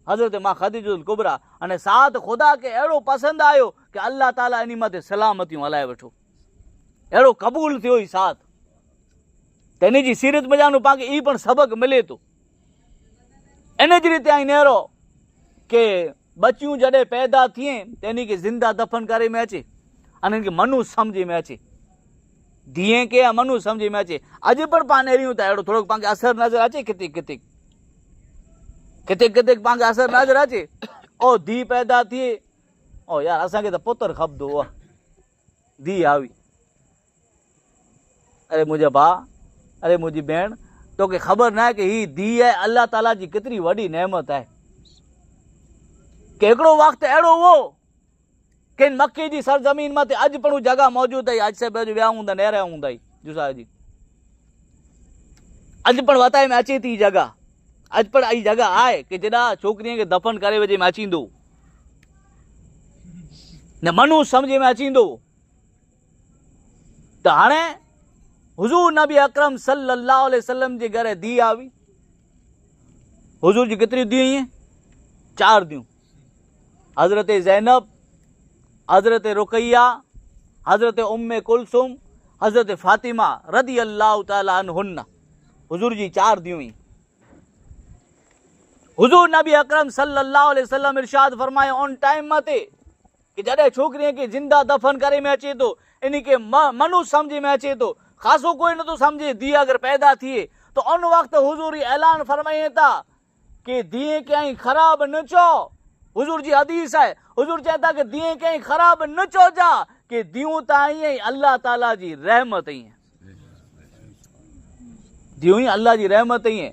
حضرت ما خديجة الڪبريٰ اني ساٿ خدا کي اهڙو پسند آيو ڪي الله تعالي انهي مٿي سلامتيون هلائي وٺو. اهڙو قبول ٿيو هي ساٿ ته انهي جي سيرت مجانو پاڻ کي اي پڻ سبق ملي ٿو. ان جي ريتي آئين نهرو ڪي ٻچيون جڏهن پيدا ٿئين ته انهي کي زنده دفن ڪري ۾ اچي انهن کي منو سمجهي ۾ اچي ڌيئن کي يا منو سمجهي ۾ اچي. اڄ پڻ پاڻ نهريون ته اهڙو ٿورو پاڻ کي اثر نظر اچي ڪٿي ڪٿي ڪٿي ڪٿي پاڻ کي اثر نظر اچي. او ڌي پيدا ٿئي او يار اسان کي ته پتر کپندو هو ڌي آوي. اري منهنجا ڀاء اري منهنجي ڀيڻ توکي خبر ناهي ڪي هي ڌي آهي الله تعالي جي ڪيتري وڏي نعمت آهي. ڪي هڪڙو وقت اهڙو هو ڪن مڪي جي سرزمين مٿي اڄ پڻ هو جڳهه موجود آهي. اڄ صاحب اڄ ويا هوندا نهريا هوندا هي جو صاحب جي اڄ پڻ وتائي ۾ اچي ٿي جڳهه اڄ پڻ اي جڳهه آهي ڪي جيڏا ڇوڪرين کي دفن ڪري وجي ۾ اچيندو نه منو سمجهي ۾ اچيندو ته هاڻي حضور نبي اڪرم صلي الله عليه وسلم جي گهر ڌي آوي. حضور جي ڪيتريون ڌيون آهن؟ چار ڌيون، حضرت زينب، حضرت رقيه، حضرت ام کلثوم، حضرت فاطمه رضي الله تعالي عنهن. حضور جي چار ڌيون آهن. حضور نبي اڪرم صلي الله عليه وسلم ارشاد فرمايو ان ٽائيم مٿي ڪي جڏهن ڇوڪريء کي زنده دفن ڪري ۾ اچي ٿو انهي کي منو سمجهي ۾ اچي ٿو خاصو ڪوئي نٿو سمجهي ڌيء اگر پيدا ٿئي ته ان وقت حضور هي اعلان فرمائين ٿا ڪي ڌيء کي ائين خراب نه چئو حضور جي حديث آهي حضور چئن ٿا ڪي ڌيء کي ائين خراب نه چئو جا ڪي ڌيئون ته ائين ئي الله تعالي جي رحمت ائين ڌيئون ئي الله جي رحمت ائين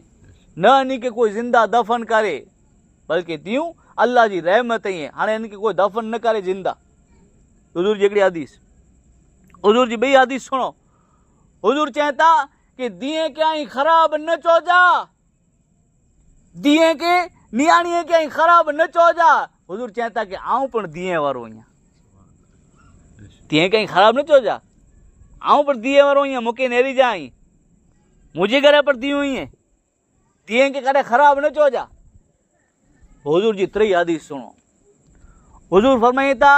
نه انهي کي ڪوئي زنده دفن ڪري بلڪه تيون الله جي رحمت ائين هاڻي هن کي ڪوئي دفن نه ڪري زنده. حضور جي هڪڙي حديث، حضور جي ٻي حديث سڻو. حضور چئين ٿا ڪي دينء کي ائين خراب نه چئجا، دينء کي نياڻيء کي ائين خراب نه چئجا. حضور چئين ٿا ڪي آئون پڻ دينء وارو آهيان، دينء کي ائين خراب نه چئجا، آئون پڻ دينء وارو آهيان، مون کي نيري جا آهين، منهنجي گهر پڻ دينء آهين. تيئن کي ڪڏهن خراب نه چئجا. حضور جي ٽئي حديث سڻو. حضور فرمائين ٿا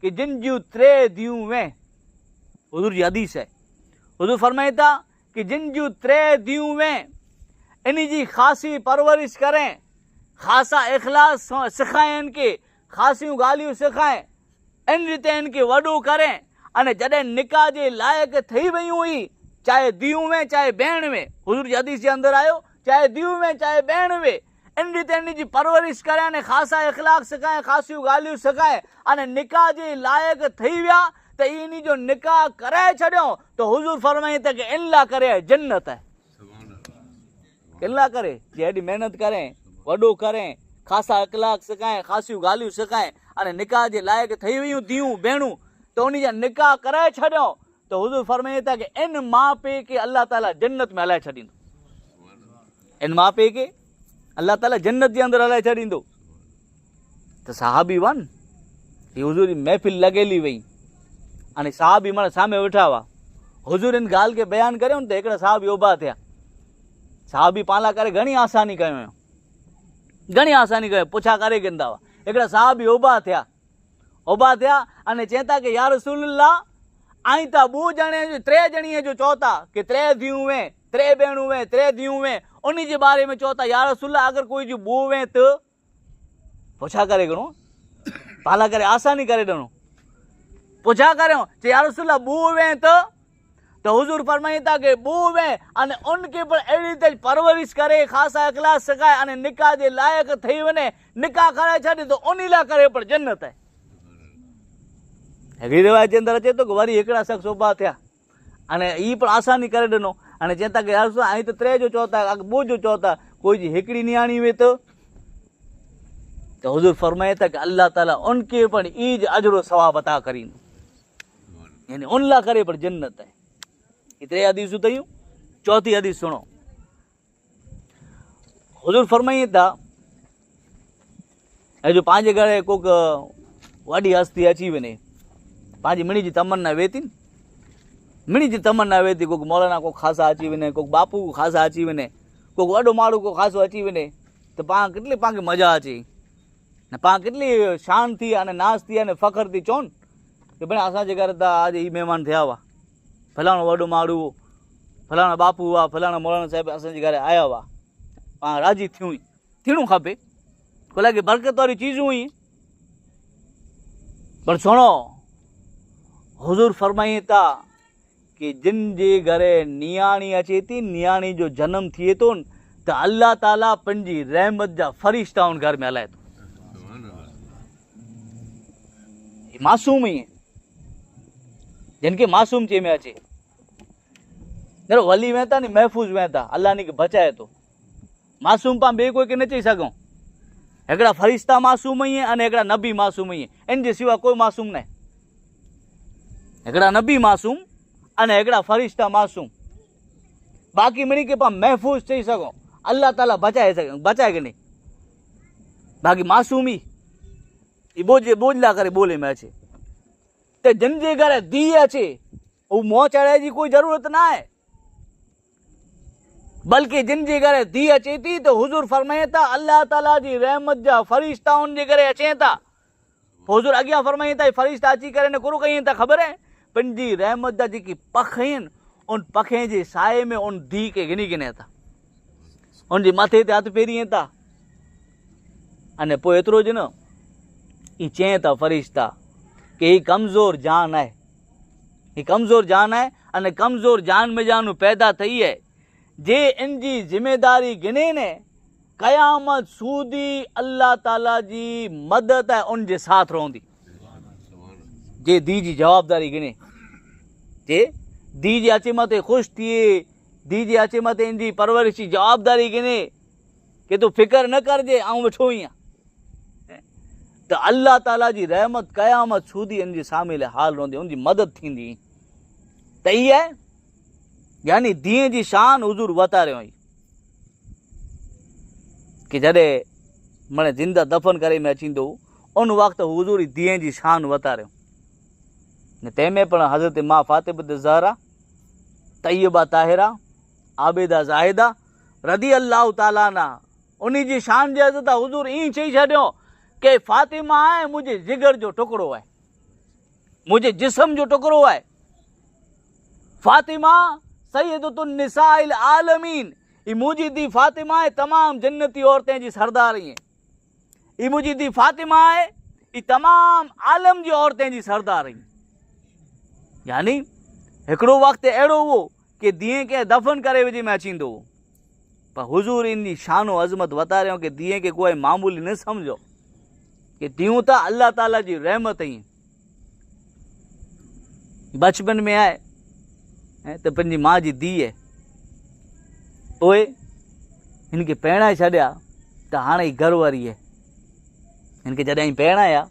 ڪي جن جون ٽي ڌيون وين، حضور جي حديث ہے، حضور فرمائين ٿا ڪي جن جون ٽي ڌيون وين انهي جي خاصي پرورش ڪرين، خاصا اخلاص سکائين کي، خاصيون ڳالهيون سکائين، ان ريت ان کي وڏو ڪرين اني جڏهن نڪاح جي لائق ٿي ويون هئي، چاهي ڌيئون وين چاهي ڀيڻ وين، حضور جي حديث جي اندر آيو، چاهي ڌيئون وين چاهي ڀيڻ وي، ان ريت ان جي پرورش ڪري اني خاصا اخلاق سکائي، خاصيون ڳالهيون سکائي اني نڪاح جي لائق ٿي ويا ته اي انهي جو نڪاح ڪرائي ڇڏيو ته حضور فرمائين ته ڪي ان لا ڪري جنت آهي. ڪن لا ڪري جي ايڏي محنت ڪرين، وڏو ڪرين، خاصا اخلاق سکائين، خاصيون ڳالهيون سکائين اني نڪاح جي لائق ٿي ويون ڌيئون ڀيڻون ته انهي جا نڪاح ڪرائي ڇڏيو ته حضور فرمائين ٿا ڪي ان ماء پيء کي الله تعالي جنت ۾ هلائي ڇڏيندو. ان ماء پيء کي الله تعالي جنت جي اندر هلائي ڇڏيندو. ته صحابي ون هي حضور جي محفل لڳيلي وئي اني صحابي مڻ سامهون ويٺا هئا. حضور ان ڳالهه کي بيان ڪريو ته هڪڙا صحابي اڀا ٿيا. صحابي پاڻ لاء ڪري گهڻي آساني ڪيو هيو، گهڻي آساني ڪيو، پڇا ڪري ڪندا هئا. هڪڙا صحابي اڀا ٿيا، اڀا ٿيا اني چين ٿا ڪي يا رسول الله آئين تا ٻو ڄڻي جو ٽي ڄڻي جو چئو ٿا ڪي ٽي ڌيون وين، ٽي ڀيڻون وين، ٽي ڌيون وين، انهي جي باري ۾ چئو ٿا يا رسول الله اگر ڪوئي جو ٻو وين ته پڇا ڪري گهڻو پالا ڪري آساني ڪري ڏنو. پڇا ڪريو چي يا رسول الله ٻو وين ته ته حضور فرمائين ٿا ڪي ٻو وين اني ان کي پڻ اهڙي طرح پرورش ڪري خاصا اخلاص سکائي اني نڪاح جي لائق ٿي وڃي، نڪاح ڪرائي ڇڏي ته انهي لاء ڪري پڻ جنت آهي. هڪڙي روايت جي اندر اچي ٿو ڪي وري هڪڙا شخص اڀا ٿيا اني هي پڻ آساني ڪري ڏنو اني چين ٿا ڪي يا رسول الله ائين ته ٽي جو چئو ٿا اڳ ٻو جو چئو ٿا ڪوئي جي هڪڙي نياڻي وي ته ته حضور فرمائي ٿا ڪي الله تعالي ان کي پڻ ايج اجر و ثواب عطا ڪريندو، يعني ان لاء ڪري پڻ جنت آهي. هي ٽي حديثون ٿيون. چوٿي حديث سڻو. حضور فرمائي ٿا ۽ جو پنهنجي گهر ڪوڪ وڏي هستي اچي وڃي، پنهنجي مڙي جي تمنا وي ٿي، مڙي جي تمنا وي ٿي، ڪوڪ مولانا ڪو خاصا اچي وڃي، ڪوڪ باپو ڪو خاصا اچي وڃي، ڪوڪ وڏو ماڻهو ڪو خاصو اچي وڃي ته پاڻ ڪيتري پاڻ کي مزا اچي نه، پاڻ ڪيتري شان ٿي اني ناز ٿي اني فخر ٿي چون ڪي ڀئي اسان جي گهر ته اڄ هي مهمان ٿيا هئا، فلاڻو وڏو ماڻهو هو، فلاڻا باپو هئا، فلاڻا مولانا صاحب اسان جي گهر آيا هئا، پاڻ راضي ٿيون ئي ٿيڻو کپي، کلا ڪي برڪت واري چيزون هئي. پر سڻو حضور فرمائي ٿا ڪي جن جي گهر نياڻي اچي ٿي، نياڻي جو جنم ٿئي ٿو ته الله تعالي پنهنجي رحمت جا فرشتا ان گهر ۾ هلائي ٿو. هي معصوم ئي جن کي معصوم چئي ۾ اچي نرو ولي وينتا ني محفوظ وينتا الله ني کي بچائي ٿو. معصوم پان ٻئي ڪوئي کي نه چئي سگهون. هڪڙا فرشتا معصوم ئي آهن ۽ هڪڙا نبي معصوم ئي آهن، ان جي سوا ڪوئي معصوم نه. هڪڙا نبي معصوم ۽ هڪڙا فرشتا معصوم، باقي مڙئي کي پان محفوظ چئي سگهون، الله تعالي بچائي سگهي بچائي ڪني، باقي معصوم ئي هي ٻوجهه ٻوجهه لا ڪري ٻولي ۾ اچي ته جن جي گهر ڌيء اچي هو منهن چڙهائي جي ڪوئي ضرورت نه آهي، بلڪه جن جي گهر ڌيء اچي ٿي ته حضور فرمائين ٿا الله تعالي جي رحمت جا فرشتا ان جي گهر اچين ٿا. پوء حضور اڳيان فرمائين ٿا فرشتا اچي ڪري نه ڪرو ڪيئن ٿا خبر آهي پنهنجي رحمت جا جيڪي پک آهن ان پکين جي سائي ۾ ان ڌيء کي گهني گهني ٿا، ان جي مٿي تي هٿ ڦيرين ٿا اني پوء ايترو جو نه اي چين ٿا فرشتا ڪي هي ڪمزور جان آهي، هي ڪمزور جان آهي اني ڪمزور جان ۾ جانو پيدا ٿئي آهي، جي ان جي ذميداري گهني نه قيامت سودي الله تعالي جي مدد ۽ ان جي ساٿ رهندي. جي ڌي جي جوابداري گهني، جي ڌي جي اچي مٿي خوش ٿئي، ڌي جي اچي مٿي ان جي پرورش جي جوابداري گهني ڪي تون فڪر نه ڪر جي آئون ويٺو آهيان، ته الله تعالي جي رحمت قيامت سودي ان جي سامهون حال رهندي، ان جي مدد ٿيندي. ته هي آهي يعني ڌيء جي شان حضور وتاريو آهي ڪي جڏهن مڙي زنده دفن ڪري ۾ اچيندو ان وقت حضور ڌيء جي شان وتاريو. تنهن ۾ پڻ حضرت ما فاطمه الزهرا طيبه طاهره عابده زاهده رضي الله تعالٰي عنها انهي جي شان جي عزت حضور ائين چئي ڇڏيو ڪي فاطمه آهي منهنجي جگر جو ٽڪڙو آهي، منهنجي جسم جو ٽڪرو آهي. فاطمه سيدة النساء العالمين، هي منهنجي ڌي فاطمه آهي تمام جنتي عورتين جي سردار آهي. هي منهنجي ڌي فاطمه آهي، هي تمام عالم جي عورتين جي سردار آهي. يعني هڪڙو وقت اهڙو هو ڪي ڌيء کي دفن ڪري وجهي ۾ اچيندو هو پر حضور ان جي شان و عظمت وتاريو ڪي ڌيء کي ڪوئي معمولي نه سمجهو ڪي ڌيئون ته الله تعالي جي رحمت آهن. بچپن ۾ آئي ته پنهنجي ماء جي ڌيء پوء هن کي پرڻائي ڇڏيا ته هاڻي هي گهر واري آهي. هن کي جڏهن پرڻايا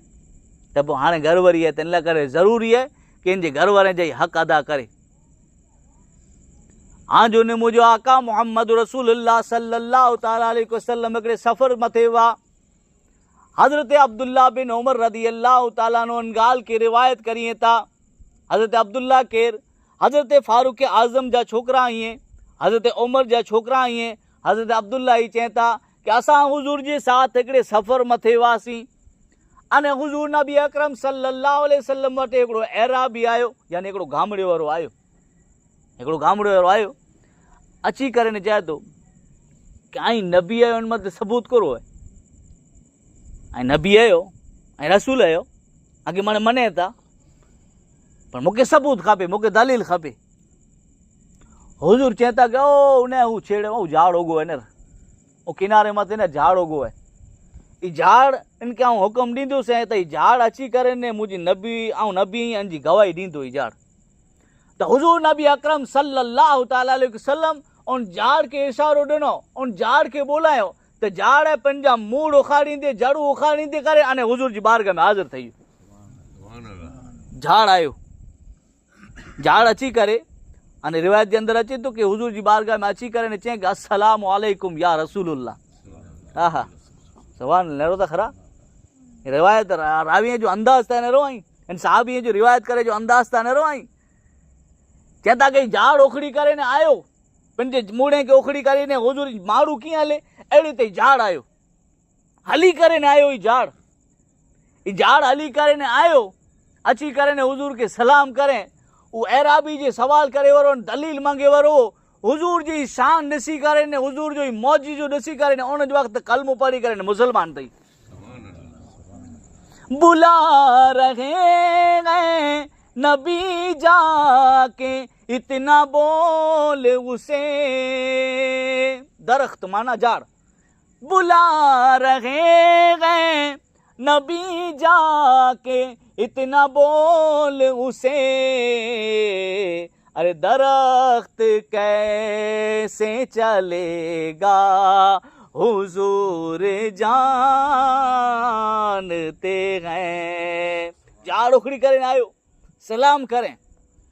ته پوء هاڻي گهر واري آهي ته ان لاء ڪري ضروري آهي ڪي هن جي گهر وارن جا حق ادا ڪري. آن جو ني منهنجو آقا محمد رسول الله صلي الله تعالٰي عليه وسلم هڪڙي سفر مٿي هئا. حضرت عبدالله بن عمر رضي الله تعالٰي عنه ان ڳالهه کي روايت ڪرين ٿا. حضرت عبدالله ڪير؟ حضرت فاروق اعظم جا ڇوڪرا آهين، حضرت عمر جا ڇوڪرا آهين. حضرت عبدالله هي چين ٿا ڪي اسان حضور جي ساٿ هڪڙي سفر مٿي هئاسين اني حضور نبي اڪرم صلي الله عليه وسلم وٽ هڪڙو اعرابي آيو، يعني هڪڙو گامڙي وارو آيو، هڪڙو گامڙي وارو آيو، اچي ڪري نه چئي ٿو ڪي آئين نبي آهيو ان مت ثبوت ڪرو آهي، ۽ نبي آهيو ۽ رسول آهيو اڳي مڻ مني ٿا پر مونکي ثبوت کپي، مونکي دليل کپي. حضور چئي ٿا ڪي او نه هو ڇيڙي او جھاڙ اوڳو آهي نه او ڪناري مٿي نه جھاڙ اوڳو آهي، اي جھاڙ ان کي آئون حڪم ڏيندس ۽ ته اي جھاڙ اچي ڪري نه منهنجي نبي آئون نبي آهيان ان جي گواهي ڏيندو اي جھاڙ. ته حضور نبي اڪرم صلي الله تعالٰي عليه وسلم ان جھاڙ کي اشارو ڏنو، ان جھاڙ کي ٻولايو ته جھاڙ پنهنجا موڙ اکاڙيندي جڙون اکاڙيندي ڪري اني حضور جي بارگاهه ۾ حاضر ٿي ويو. جھاڙ آيو، جھاڙ اچي ڪري اني روايت جي اندر اچي ٿو ڪي حضور جي بارگاهه ۾ اچي ڪري چيائين ڪي السلام عليڪم يا رسول الله. آها سبحان الله، نهڙو ته خرا روايت راوي جو انداز ته نهڙو آئين، ان صحابي جو روايت ڪري جو انداز ته نهڙو آئين. چئن ٿا ڪي جھاڙ اکڙي ڪري نه آيو، پنهنجي موڙي کي اکڙي ڪري نه حضور ماڙو ڪيئن هلي اهڙي تي جھاڙ آيو، هلي ڪري نه آيو، هي جھاڙ، هي جھاڙ هلي ڪري نه آيو، اچي ڪري نه حضور کي سلام ڪري، هو اعرابي جي سوال ڪري ورو، دليل مانگي ورو، حضور جي شان ڏسي ڪري نه حضور جو معجزو ڏسي ڪري نه ان جو وقت ڪلمو پڙهي ڪري نه مسلمان ٿي. بلا رهي ہیں نبي جا ڪي اتنا بول اسي، درخت معنيٰ جھاڙ، بلا رهي ہیں نبي جا ڪي اتنا بول اسي، اري درخت ڪيسي چلي گا حضور جانتي ہیں. جھاڙ اکڙي ڪري آيو سلام ڪري،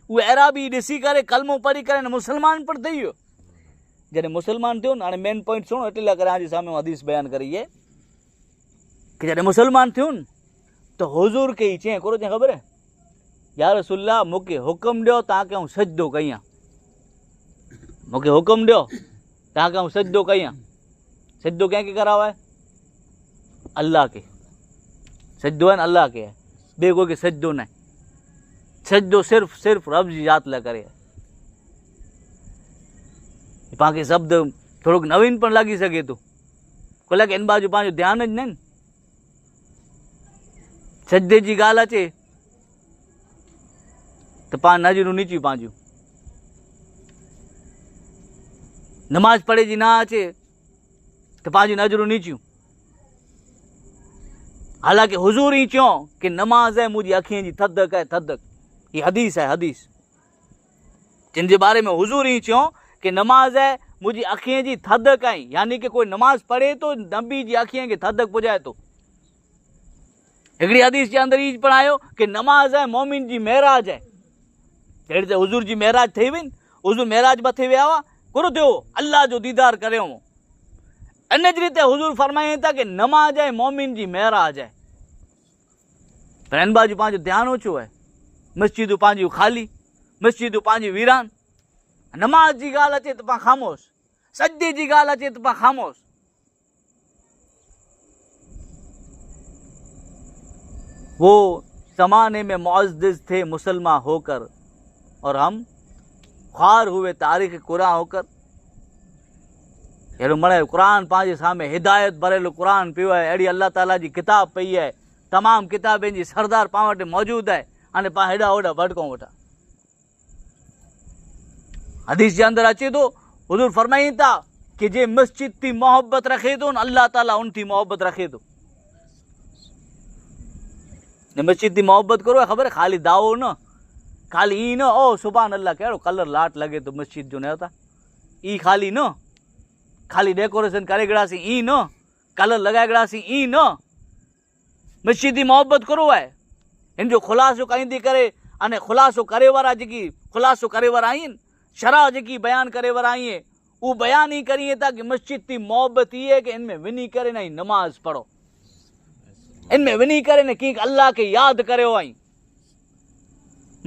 اهو اعرابي ڏسي ڪري ڪلمو پڙهي ڪري مسلمان پڻ ٿي ويو. جڏهن مسلمان ٿيو نه، هاڻي مين پوائنٽ سڻو، اٽي لاء ڪري آنجي سامهون حديث بيان ڪري هي ڪي جڏهن مسلمان ٿيو نه ته حضور کي ئي چئين ڪورو چئين خبر آهي يا رسول الله مون کي حڪم ڏيو تان کي آئون سجدو ڪيان، مون کي حڪم ڏيو تان کي آئون سجدو ڪيان. سجدو ڪنهن کي ڪرايو آهي؟ الله کي. سجدو آهي نه الله کي آهي، ٻئي ڪوئي کي سجدو نه آهي. سجدو صرف صرف رب جي ذات لاء ڪري. پاڻ کي شبد ٿورو نوين پڻ لڳي سگهي ٿو، ڪلاڪ ان بات جو پنهنجو ڌيان ئي نه. سجدي جي ڳالهه اچي ته پاڻ نظرون نيچيون پنهنجيون، نماز پڙهي جي نه اچي ته پنهنجون نظرون نيچيون. حالانڪه حضور ئي چيو ڪي نماز آهي منهنجي اکين جي ٿڌڪ آهي، ٿڌڪ. هي حديث آهي، حديث جن جي باري ۾ حضور ئي چيو ڪي نماز آهي منهنجي اکين جي ٿڌڪ آهي، يعني ڪي ڪوئي نماز پڙهي ٿو نبي جي اکين کي ٿڌڪ پڄائي ٿو. هڪڙي حديث جي اندر هي پڻ آيو ڪي نماز آهي مومن جي معراج آهي. جهڙي ته حضور جي معراج ٿي وئي، حضور معراج مٿي ويا هئا، ڪرو ٿيو الله جو ديدار ڪريو هو. ان جي ريت حضور فرمائين ٿا ڪي نماز آهي مومن جي معراج آهي. پر ان باجو پنهنجو ڌيان اوچو آهي، مسجدون پنهنجيون خالي، مسجدون پنهنجيون ويران، نماز جي ڳالهه اچي ته پان خاموش، سجدي جي ڳالهه اچي ته پان خاموش. وہ زمانے میں معزز تھے مسلمان ہو کر اور ہم خوار ہوئے تاریخ قرآن ہو کر. اهڙو مڙئي قرآن پنهنجي سامهون هدايت ڀريل قرآن پيو آهي، اهڙي الله تعاليٰ جي ڪتاب پئي آهي، تمام ڪتابن جي سردار پاڻ وٽ موجود آهي، هاڻي پاڻ هيڏا هوڏا ڀٽڪون ويٺا. حديث جي اندر اچي ٿو حضور فرمائين ٿا ڪي جي مسجد ٿي محبت رکي ٿو الله تعالي ان ٿي محبت رکي ٿو. مسجد ٿي محبت کرو خبر خالي دعوو نه خالي ائين نه او سبحان الله ڪهڙو ڪلر لاٽ لڳي ٿو مسجد جو نه تا اي خالي نه خالي ڊيڪوريشن ڪري گڙاسين ائين نه ڪلر لڳائي گڙاسين ائين نه مسجد جي محبت ڪرو آهي هن جو خلاصو ڪئيندي ڪري اني خلاصو ڪري وارا جيڪي خلاصو ڪري وارا آهن شرح جيڪي بيان ڪري وارا آهن اهو بيان ئي ڪرين ٿا ڪي مسجد تي محبت هي ہے ڪي ان ۾ وني ڪري نه نماز پڙهو ان ۾ وني ڪري نه ڪي الله کي ياد ڪريو آئين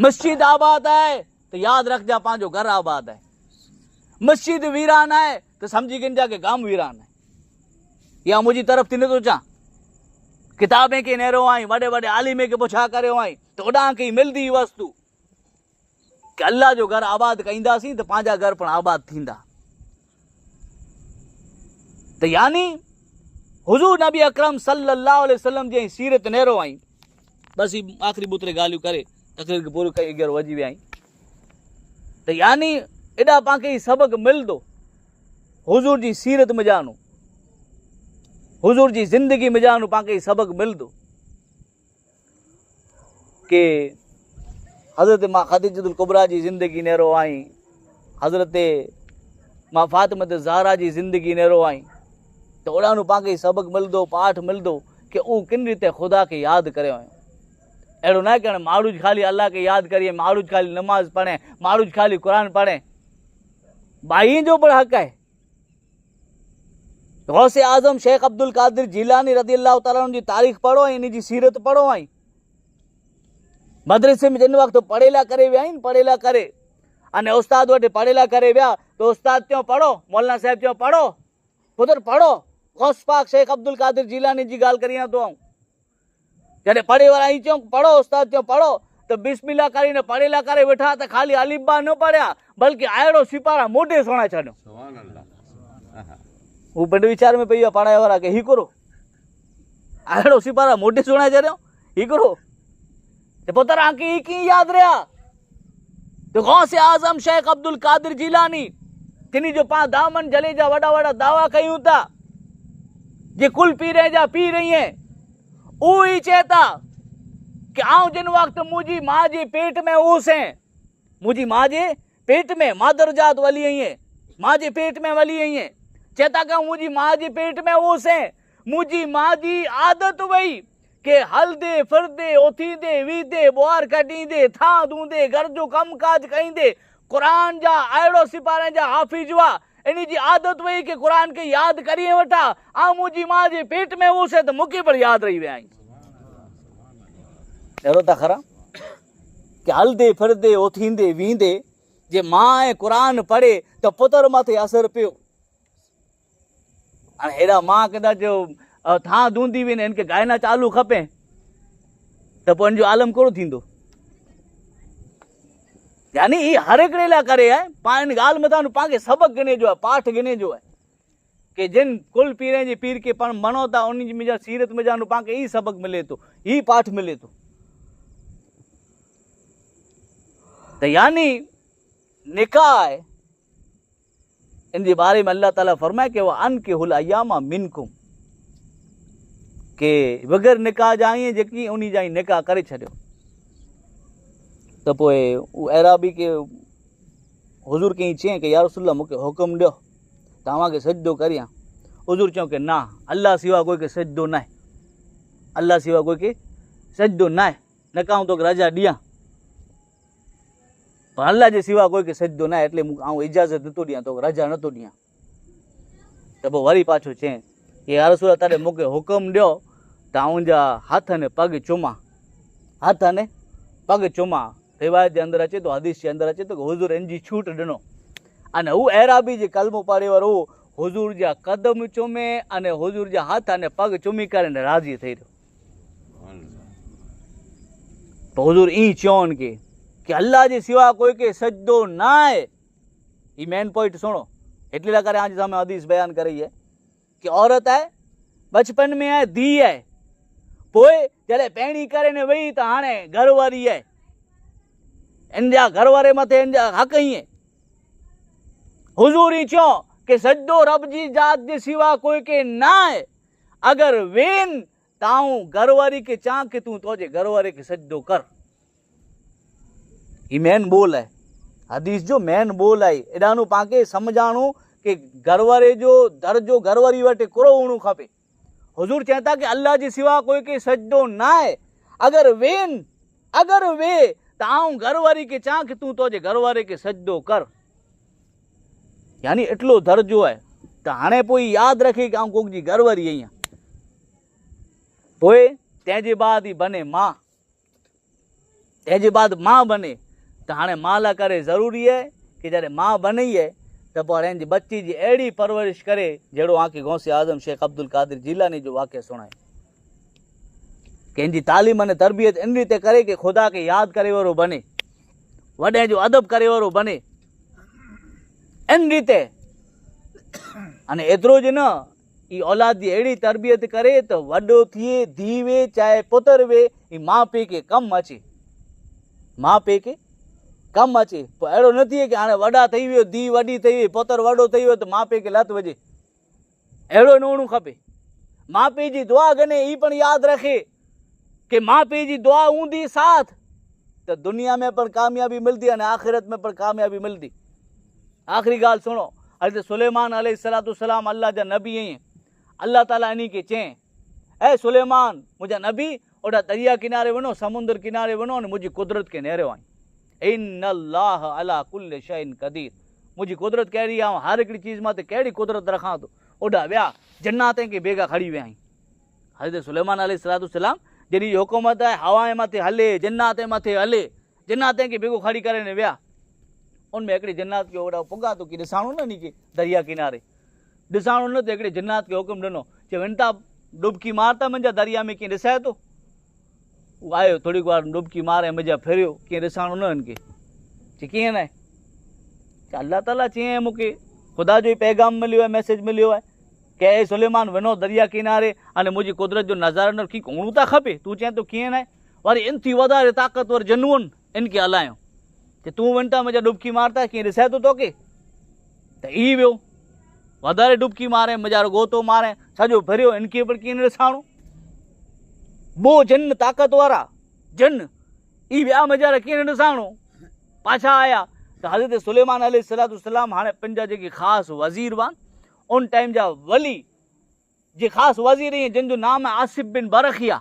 مسجد آباد آهي ته ياد رکجا پنهنجو گهر آباد آهي مسجد ويران آهي ته سمجهي گنجا ڪي گام ويران آهي يا منهنجي طرف ٿي نٿو چان ڪتابين کي نيرو آئين وڏي وڏي عالمي کي پڇا ڪريو آئين ته اڏان کي ملدي وستو ڪي الله جو گهر آباد ڪئينداسين ته پنهنجا گهر پڻ آباد ٿيندا ته يعني حضور نبي اڪرم صلي الله عليه وسلم جي سيرت نيرو آئين بس هي آخري ٻه ٽي ڳالهيون ڪري تقرير کي پورو ڪئي اڳيان وڌي ويا آهين ته يعني ايڏا پان کي سبق ملندو حضور جي سيرت مجانو حضور جي زندگي مجانو پان کي سبق ملندو ڪي حضرت ما خديجة الڪبريٰ جي زندگي نيرو آئين حضرت ما فاطمه زهرا جي زندگي نيرو آئين ته اوڏانهن پان کي سبق ملندو پاٺ ملندو ڪي او ڪن ريت خدا کي ياد ڪريو آهيون اهڙو نه ڪرڻ ماڻهو خالي الله کي ياد ڪري ماڻهو خالي نماز پڙهي ماڻهو خالي قرآن پڙهي ٻائين جو پڻ حق آهي. غوث اعظم شيخ عبدالقادر جيلاني رضي الله تعالٰي عنه جي تاريخ پڙهو ۽ ان جي سيرت پڙهو ۽ مدرسي ۾ جن وقت پڙهيلا ڪري ويا آهن پڙهيلا ڪري اني استاد وٽ پڙهيلا ڪري ويا ته استاد چيو پڙهو مولانا صاحب چيو پڙهو پتر پڙهو غوث پاڪ شيخ عبدالقادر جيلاني جي ڳالهه ڪريان ٿو آئون جڏهن پڙهي وارا ائين چيو پڙهو استاد چيو پڙهو ته بسم الله ڪري نه پڙهيلا ڪري ويٺا ته خالي الف با نه پڙهيا بلڪه آهڙو سپارا موڍي سڻائي ڇڏيو. سبحان الله. هو پنڊ ويچار ۾ پئي ويا پڙهائي وارا ڪي هي ڪرو آهڙو سپارا موڍي سڻائي ڇڏيو هي ڪرو ته پتر آنکي هي ڪيئن ياد رهيا ته غوث اعظم شيخ عبدالقادر جيلاني تنهن جو پان دامن جلي جا وڏا وڏا دعويٰ ڪيون ٿا جي ڪل پيرين جا پير ائين اهو ئي چئي ٿا ڪي آئون جن وقت منهنجي ماء جي پيٽ ۾ هوسين، منهنجي ماء جي پيٽ ۾، مادر جات ولي ائين، ماء جي پيٽ ۾ ولي ائين، چئي ٿا ڪي آئون منهنجي ماء جي پيٽ ۾ هوسين، منهنجي ماء جي عادت وئي ڪي هلدي ڦردي، اٿيندي ويهندي، ٻوهار ڪڍيندي، ٿانء ڌوندي، گهر جو ڪم ڪاج ڪئيندي، قرآن جا اهڙو سپارن جا حافظ هئا، انهي جي عادت هئي ڪي قرآن کي ياد ڪرين وٺا، آئون منهنجي ماء جي پيٽ ۾ هوس ته مون کي پڻ ياد رهي ويا آهن. اهڙو ته خرا ڪي هلدي ڦردي اٿيندي ويندي جي ماء قرآن پڙهي ته پتر مٿي اثر پيو. هاڻي هيڏا مان ڪدا جو ٿان ڌوندي وين هن کي گائنا چالو کپي ته پوء هن جو عالم ڪهڙو ٿيندو يعني هي هر هڪڙي لاء ڪري آهي پاڻ ان ڳالهه مٿان پاڻ کي سبق گني جو آهي پاٺ گني جو آهي ڪي جن ڪل پيرين جي پير کي پاڻ مڻو ٿا ان جي مجا سيرت مجا پاڻ کي هي سبق ملي ٿو هي پاٺ ملي ٿو ته يعني نڪاح آهي ان جي باري ۾ الله تعالي فرمائي ڪي وانڪحوا الايام منڪم ڪي بغير نڪاح جا آهين جيڪي انهي جا نڪاح ڪري ڇڏيو ته پوء هو اعرابي کي حضور کي چيائين ڪي يا رسول الله مونکي حڪم ڏيو ته اوهان کي سجدو ڪريان حضور چيو ڪي نه الله سوا ڪوئي کي سجدو نه الله سوا ڪوئي کي سجدو نه نه ڪا توکي رضا ڏيان پر الله جي سوا ڪوئي کي سجدو ناهي એટલે مون آئون اجازت نٿو ڏيان توکي رضا نٿو ڏيان ته پوء وري پاڇو چئين ڪي يا رسول الله تڏهن مون کي حڪم ڏيو ته آئون جا هٿ ۽ پڳ چمان هٿ ۽ پڳ چمان روايت جي اندر اچي ٿو حديث جي اندر اچي ٿو ڪي حضور ان جي ڇوٽ ڏنو ۽ هو اعرابي جي ڪلمو پڙهي وارو حضور جا قدم چمي ۽ حضور جا هٿ ۽ پڳ چمي ڪري راضي ٿي رهيو ته حضور ائين چيو ان کي ڪي الله جي سوا ڪوئي کي سجدو نه آهي. هي مين پوائنٽ سڻو هٽلي لاء ڪري آن جي سامهون حديث بيان ڪري هي ڪي عورت آهي بچپن ۾ آهي ڌي آهي پوء جڏهن پهڻي ڪري نه وئي ته هاڻي گهر واري آهي ان جا گهر واري مٿي ان جا حق ائين. حضور ئي چيو ڪي سجدو رب جي ذات جي سوا ڪوئي ڪي ناهي، اگر وين ته آئون گهر واري کي چان ڪي تون توجي گهر واري کي سجدو ڪر. هي مين ٻول آهي، حديث جو مين ٻول آهي. ايڏانو پان کي سمجهاڻو ڪي گهر واري جو درجو گهر واري وٽ ڪهڙو هئڻو کپي. حضور چين ٿا ڪي الله جي سوا ڪوئي ڪي سجدو ناهي، اگر وين، اگر وي، ته آئون گهر واري کي چان ڪي تون توجي گهر واري کي سجدو ڪر. يعني ايتلو درجو آهي ته هاڻي پوء ياد رکي ڪي آئون ڪوڪ جي گهر واري آهيان. پوء تنهن جي بعد هي بني مان، تنهن جي بعد مان بني ته هاڻي مان لاء ڪري ضروري آهي ڪي جڏهن مان بنئي آهي ته پوء هاڻي هن جي ٻچي جي اهڙي پرورش ڪري جهڙو آن کي غوث اعظم شيخ عبدالقادر جيلاني جو واقعو سڻائي ڪي هن جي تعليم ۽ تربيت ان ريت ڪري ڪي خدا کي ياد ڪري وارو بني، وڏي جو ادب ڪري وارو بني ان ريت. اني ايترو جو نه، اي اولاد جي اهڙي تربيت ڪري ته وڏو ٿئي، ڌيء وي چاهي پتر وي، اي ماء پيء کي ڪم اچي. ماء پيء کي ڪم اچي. پوء اهڙو نه ٿئي ڪي هاڻي وڏا ٿئي ويو، ڌيء وڏي ٿئي وئي، پتر وڏو ٿئي ويو ته ماء پيء کي لت وجهي. اهڙو نه هئڻو کپي. ماء پيء جي دعا گني اي پڻ ياد رکي ڪي ماء پيء جي دعا هوندي ساٿ ته دنيا ۾ پڻ ڪاميابي ملدي ۽ آخرت ۾ پڻ ڪاميابي ملدي. آخري ڳالهه سڻو، حضرت سليمان عليه الصلوة والسلام الله جا نبي ائين الله تعالي انهي کي چين، اي سليمان منهنجا نبي اوڏا دريا ڪناري وڃو، سمندر ڪناري وڃو ۽ منهنجي قدرت کي نهريو آئين. ان الله علي ڪل شيء قدير، منهنجي قدرت ڪهڙي آهي، آئون هر هڪڙي چيز مٿي ڪهڙي قدرت رکان ٿو. اوڏا ويا، جناتين کي بيگا کڻي ويا آهين. حضرت سليمان عليه الصلوة والسلام جن جي حڪومت آهي هوائين مٿي هلي، جناتين مٿي هلي، جناتين کي بيگو کڻي ڪري ويا. ان ۾ هڪڙي جنات کي اوڏا پڳا تو ڪي ڏساڻو نه ني ڪي دريا ڪناري ڏساڻو نه ته هڪڙي جنات کي حڪم ڏنو چي ون تا ڊبڪي مار ته منجا دريا ۾ ڪي ڏسائي تو. هو آيو ٿوري وار ڊبڪي مار ۽ منجا ڦريو ڪي ڏساڻو نه هن کي. چي ڪيئن نه چي الله تعالي چيائين مون کي خدا جو ئي پيغام مليو آهي، ميسيج مليو آهي ڪي اي سليمان ونو دريا ڪناري اني منهنجي قدرت جو نظارو نه ڪي هوڻو تا کپي تون چئين تو ڪيئن نه وري ان ٿي وڌاري طاقتور جنون ان کي هلايو چي تون وڃ ته منهنجا ڊبڪي مار ته ڪيئن ڏسائي ٿو توکي ته اي ويو وڌاري ڊبڪي ماري مجارو گوتو ماري سڄو ڀريو ان کي پڻ ڪيئن ڏساڻو بو جن طاقت وارا جن اي ويا مجارا ڪيئن ڏساڻو پاڇا آيا ته حضرت سليمان عليه السلام هاڻي پنهنجا جيڪي خاص وزير هئا ان ٽائيم جا ولي جي خاص وزير ائين جن جو نام آهي آصف بن برخيا،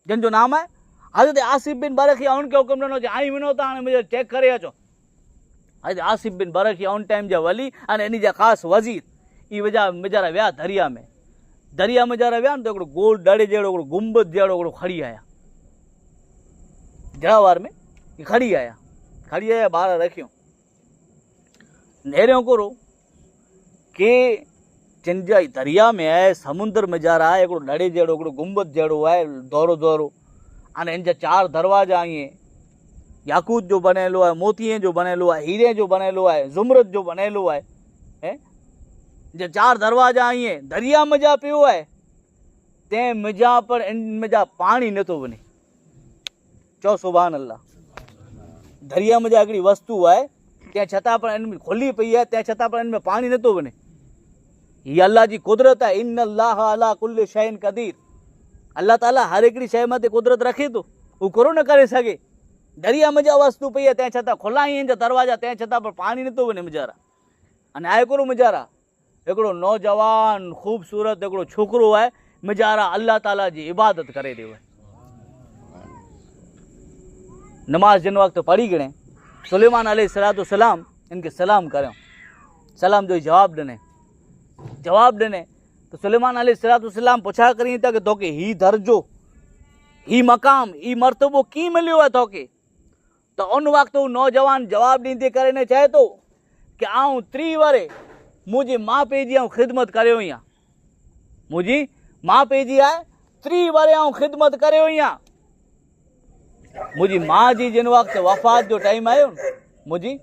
جن جو نام آهي حضرت آصف بن برخيا، ان کي حڪم ڏنو چې آئين وڃو ته هاڻي منهنجو چيڪ ڪري اچو. حضرت آصف بن برخيا ان ٽائيم جا ولي ۽ ان جا خاص وزير اي وجا مجارا ويا دريا ۾، دريا مجارا ويا ته هڪڙو گول ڏڙ جهڙو هڪڙو گنبد جهڙو هڪڙو کڙي آيا جراوار ۾ کڙي آيا، کڙي آيا ٻار رکيو نيريون ڪورو ڪي جن جا دريا ۾ آهي، سمندر ۾ جارا آهي، هڪڙو ڏڙي جهڙو هڪڙو گنبد جهڙو آهي دورو دورو، ۽ ان جا چار دروازا آهن، ياقوت جو بڻيلو آهي، موتين جو بڻيلو آهي، هيري جو بڻيلو آهي، زمرد جو بڻيلو آهي، جا چار دروازا آهن، دريا ۾ جا پيو آهي تنهن مجا پر ان مجا پاڻي نٿو وڃي. چئو سبحان الله. دريا ۾ جا هڪڙي وستو آهي تنهن ڇتا پر ان ۾ کلي پئي آهي تنهن ڇتا پر ان ۾ پاڻي نٿو وڃي. هي الله جي قدرت آهي، ان الله علي ڪل شيء قدير. الله تعالي هر هڪڙي شيء مٿي قدرت رکي ٿو، هو ڪرو نه ڪري سگهي. دريا ۾ جا وستو پئي آهي تنهن ڇتا کلا آهن جا دروازا تنهن ڇتا پر پاڻي نٿو وڃي مجارا. اني آهي ڪرو مجارا هڪڙو نوجوان خوبصورت هڪڙو ڇوڪرو آهي مجارا الله تعالي جي عبادت ڪري رهيو آهي. نماز جن وقت پڙهي گڻي سليمان عليه الصلوۃ والسلام ان کي سلام ڪريو، سلام جو جواب ڏني، جواب ڏني ته سليمان عليه الصلوۃ والسلام پڇا ڪرين ته توکي هي درجو، هي مقام، هي مرتبو ڪيئن مليو آهي توکي؟ ته ان وقت هو نوجوان جواب ڏيندي ڪري نه چئي ٿو ڪي آئون 30 ورهيه منهنجي ماء پيء جي آئون خدمت ڪريو آهيان، منهنجي ماء پيء جي آء 30 ورهيه آئون خدمت ڪريو آهيان، منهنجي ماء جي جن وقت وفات جو ٽائيم آيو، منهنجي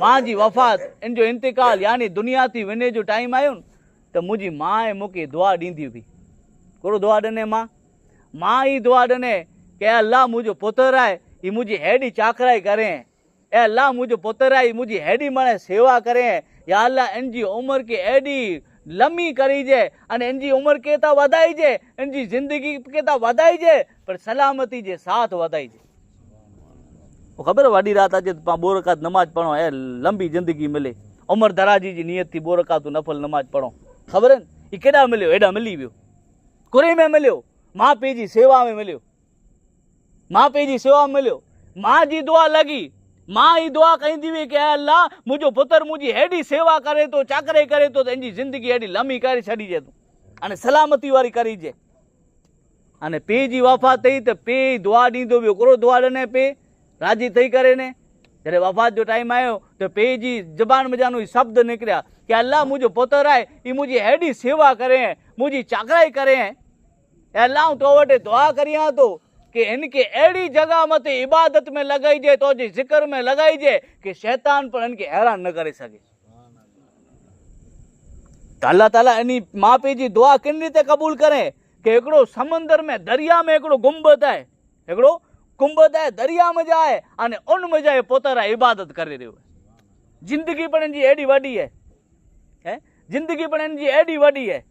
ماء جي وفات ان جو انتقال يعني دنيا ٿي وڃي جو ٽائيم آيو ته منهنجي ماء مون کي دعا ڏيندي هئي. ڪهڙو دعا ڏني ماء؟ ماء هي دعا ڏني ڪي اي الله منهنجو پتر آهي، هي منهنجي هيڏي چاڪرائي ڪري. اي الله منهنجو پتر آهي منهنجي هيڏي مڻ سيوا ڪري يا الله ان جي عمر کي ايڏي لمي ڪريجي ۽ ان جي عمر کي ته وڌائجي ان جي زندگي کي ته وڌائجي پر سلامتي جي ساٿ وڌائجي. خبر وڏي رات اچي ته پان ٻه رڪعت نماز پڙهون اي لمبي زندگي ملي عمر درازي جي نيت ٿي ٻه رڪعتون نفل نماز پڙهون خبر آهن هي ڪيڏا مليو هيڏا ملي ويو ڪري ۾ مليو ماء پيء جي سيوا ۾ مليو ماء پيء جي سيوا ۾ مليو ماء جي دعا لڳي ماء هي دعا ڪندي هئي ڪي اي الله منهنجو پتر منهنجي هيڏي سيوا ڪري ٿو چاڪري ڪري ٿو ته ان جي زندگي هيڏي لمي ڪري ڇڏيجي تون ۽ سلامتي واري ڪريجي ۽ پيء جي وفات ٿئي ته پيء دعا ڏيندو ويو ڪهڙو دعا ڏني پيء راضي ٿئي ڪري ني جڏهن وفات جو ٽائيم آيو ته پيء جي زبان منجهان اهي شبد نڪريا ڪي الله منهنجو پوتر آهي هي منهنجي اهڙي سيوا ڪري ۽ منهنجي چاڪرائي ڪري ۽ اي الله آئون تو وٽ دعا ڪريان ٿو ڪي هن کي اهڙي جڳهه مٿي عبادت ۾ لڳائجي تو جي ذڪر ۾ لڳائجي ڪي شيطان پڻ هن کي حيران نه ڪري سگهي. ته الله تعالي انهي ماء پيء جي دعا ڪن ريت قبول ڪري ڪي هڪڙو سمندر ۾ دريا ۾ هڪڙو گنبد آهي هڪڙو گنبد آهي دريا ۾ جا آهي ۽ ان ۾ جا پوتر آهي عبادت ڪري رهيو آهي زندگي پڻ ان جي ايڏي وڏي آهي زندگي پڻ ان جي ايڏي وڏي آهي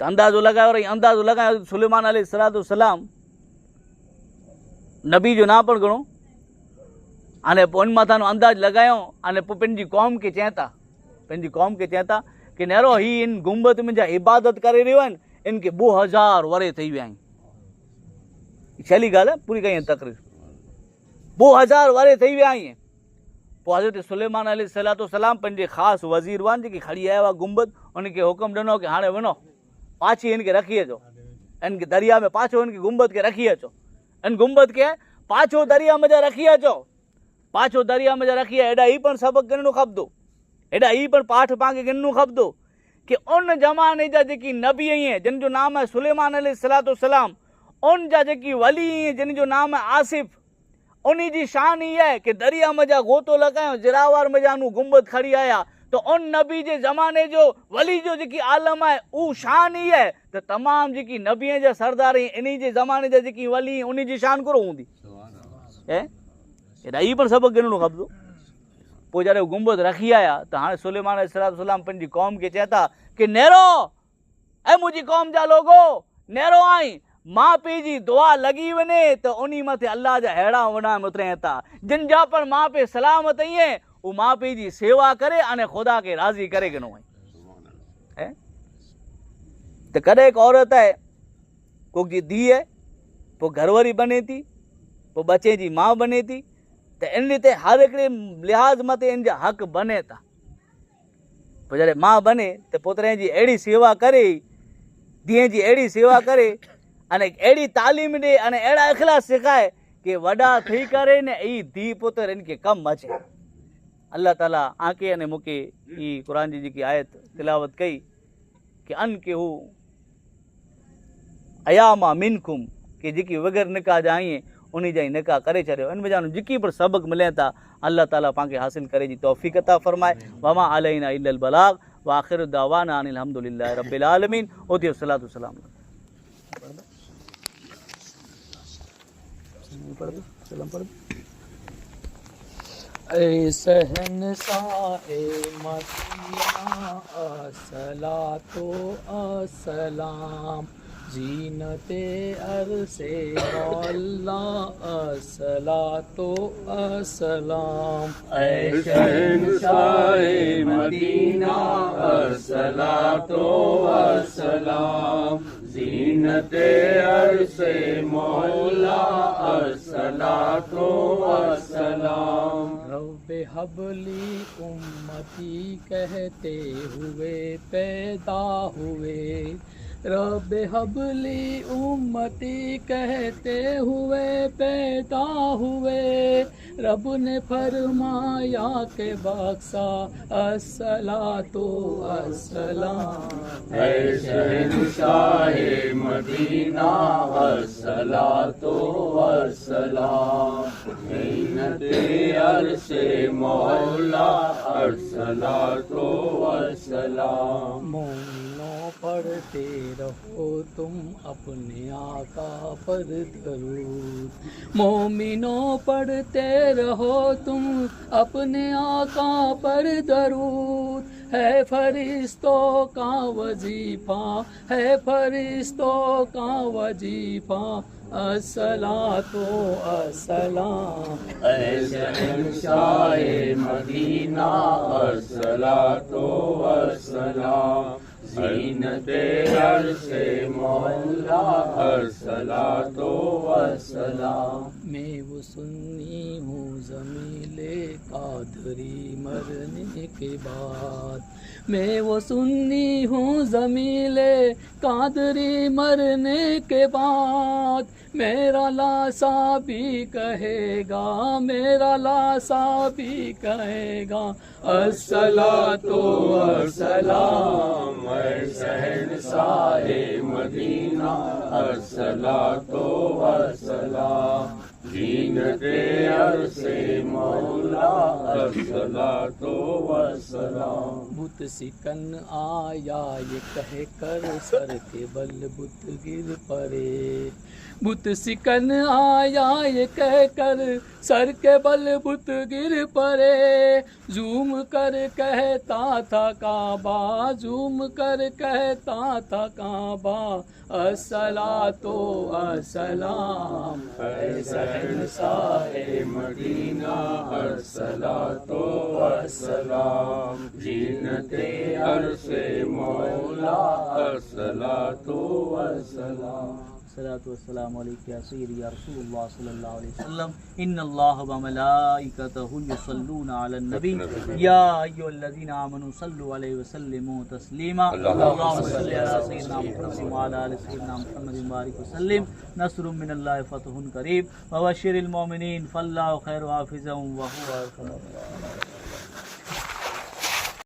ته اندازو لڳايو رهي اندازو لڳايو سليمان عليه الصلوۃ والسلام نبي جو نام پڻ گهڻو اني پوء ان مٿان انداز لڳايو اني پوء پنهنجي قوم کي چئين ٿا پنهنجي قوم کي چئين ٿا ڪي نيرو هي ان گنبد ۾ جا عبادت ڪري رهيو آهن ان کي 2000 ورهيه ٿي ويا آهن سهلي ڳالهه پوري ڪئي تقرير 2000 ورهيه ٿي ويا آهن پوء حضرت سليمان عليه الصلوة والسلام پنهنجي خاص وزير وان جيڪي کڻي آيا هئا گنبد ان کي حڪم ڏنو ڪي هاڻي وڃو پاڇي هن کي رکي اچو ان کي دريا ۾ پاڇو هن کي گنبد کي رکي اچو ان گنبد کي پاڇو دريا ۾ رکي اچو پاڇو دريا ۾ رکي ايڏا هي پڻ سبق ڳڻڻو کپندو ايڏا هي پڻ پاٺ پان کي ڳڻڻو کپندو ڪي ان زماني جا جيڪي نبي آهن جن جو نام آهي سليمان عليه الصلوة والسلام ان جا جيڪي ولي آهن جن جو نام آهي آصف انهي جي شان هي آهي ڪي دريا منجهان غوطو لڳايو زراوار منجهان هو گنبد کڻي آيا ته ان نبي جي زماني جو ولي جو جيڪي عالم آهي اهو شان هي آهي ته تمام جيڪي نبين جا سردار آهن انهي جي زماني جا جيڪي ولي آهن انهي جي شان ڪهڙو هوندي اهي هي پڻ سبق ڳڻڻو کپندو پوء جڏهن گنبد رکي آيا ته هاڻي سليمان عليه السلام پنهنجي قوم کي چئي ٿا ڪي نيرو اي منهنجي قوم جا لوگو! نيرو آئين، ماء پيء جي دعا لڳي وڃي ته انهي مٿي الله جا ههڙا وڏا مترين ٿا، جن جا پڻ ماء پيء سلامت ايئن، هو ماء پيء جي سيوا ڪري اني خدا کي راضي ڪري گهڻو آئين. ته ڪڏهن هڪ عورت آهي، ڪوڪ جي ڌيء آهي، پوء گهر واري بني ٿي، پوء ٻچي جي ماء بني ٿي، ته ان ريت هر هڪڙي لحاظ مٿي ان جا حق بني ٿا. پوء جڏهن ماء بني ته پوترين جي اهڙي سيوا ڪري، ڌيء جي اهڙي سيوا ڪري ۽ اهڙي تعليم ڏي ۽ اهڙا اخلاص سکائي ڪي وڏا ٿي ڪري نه اي ڌيء پوتر ان کي ڪم اچي. الله تعالي آنکي ۽ مون کي هي قرآن جي جيڪي آيت تلاوت ڪئي ڪي ان ڪي هو اياما منڪم ڪي جيڪي وگر نڪاح جا آهين انهي جا ئي نڪاح ڪري ڇڏيو ان مجانو جيڪي پر سبق ملين ٿا الله تعالي پان کي حاصل ڪري جي توفيق عطا فرمائي وما علينا الا البلاغ واخر دعوانا ان الحمد لله رب العالمين اوتي الصلاه والسلام اي شهنشاهه مدينه الصلوة السلام زينت عرش معليٰ الصلوة السلام اي شهنشاهه مدينه الصلوة السلام زينت عرش معليٰ الصلوة والسلام. رب هب لي امتي ڪهتي هوئي پيدا هوئي رب هب لي امتي ڪهتي هوئي پيدا هوئي رب ني فرمايا ڪي بخشا الصلوة والسلام اي شهنشاهه مدينه الصلوة والسلام زينت عرش معليٰ الصلوة والسلام مومنو پڙهتي. रहो तुम अपने आका पर दरूद। मोमिनो पढ़ते रहो तुम अपने आका पर दरूद। है फरिश्तों का वजीफा, है फरिश्तों का वजीफा, अस्सलातो अस्सलाम। ऐ शहंशाह मदीना अस्सलातो अस्सलाम। ज़ीनते अर्शे मौला अस्सलातो अस्सलाम। मैं वो सुन्नी हूँ ज़मीले कादरी मरने के बाद, मैं वो सुन्नी हूँ ज़मीले कादरी मरने के बाद। मेरा लाशा भी कहेगा, मेरा लाशा भी कहेगा, अस्सलातो अस्सलाम। ऐ शहंशाह मदीना अस्सलातो अस्सलाम। ज़ीनते अर्शे मौला अस्सलातो अस्सलाम। बुत सिकन आया ये कह कर सर के बल बुत गिर पड़े, बुत सिकन आया ये कह कर सर के बल बुत गिर पड़े। झूम कर कहता था काबा, झूम कर कहता था काबा, अस्सलातो अस्सलाम। ऐ शहंशाह मदीना अस्सलातो अस्सलाम। ज़ीनते अर्शे मौला अस्सलातो अस्सलाम। الصلاة والسلام عليك يا سيدي يا رسول الله صلى الله عليه وسلم. إن الله وملائكته يصلون على النبي يا أيها الذين آمنوا صلوا عليه وسلموا تسليما. اللهم صل على سيدنا محمد وعلى آل سيدنا محمد وبارك وسلم. نصر من الله فتح قريب وبشر المؤمنين فالله خير حافظا وهو أرحم الراحمين.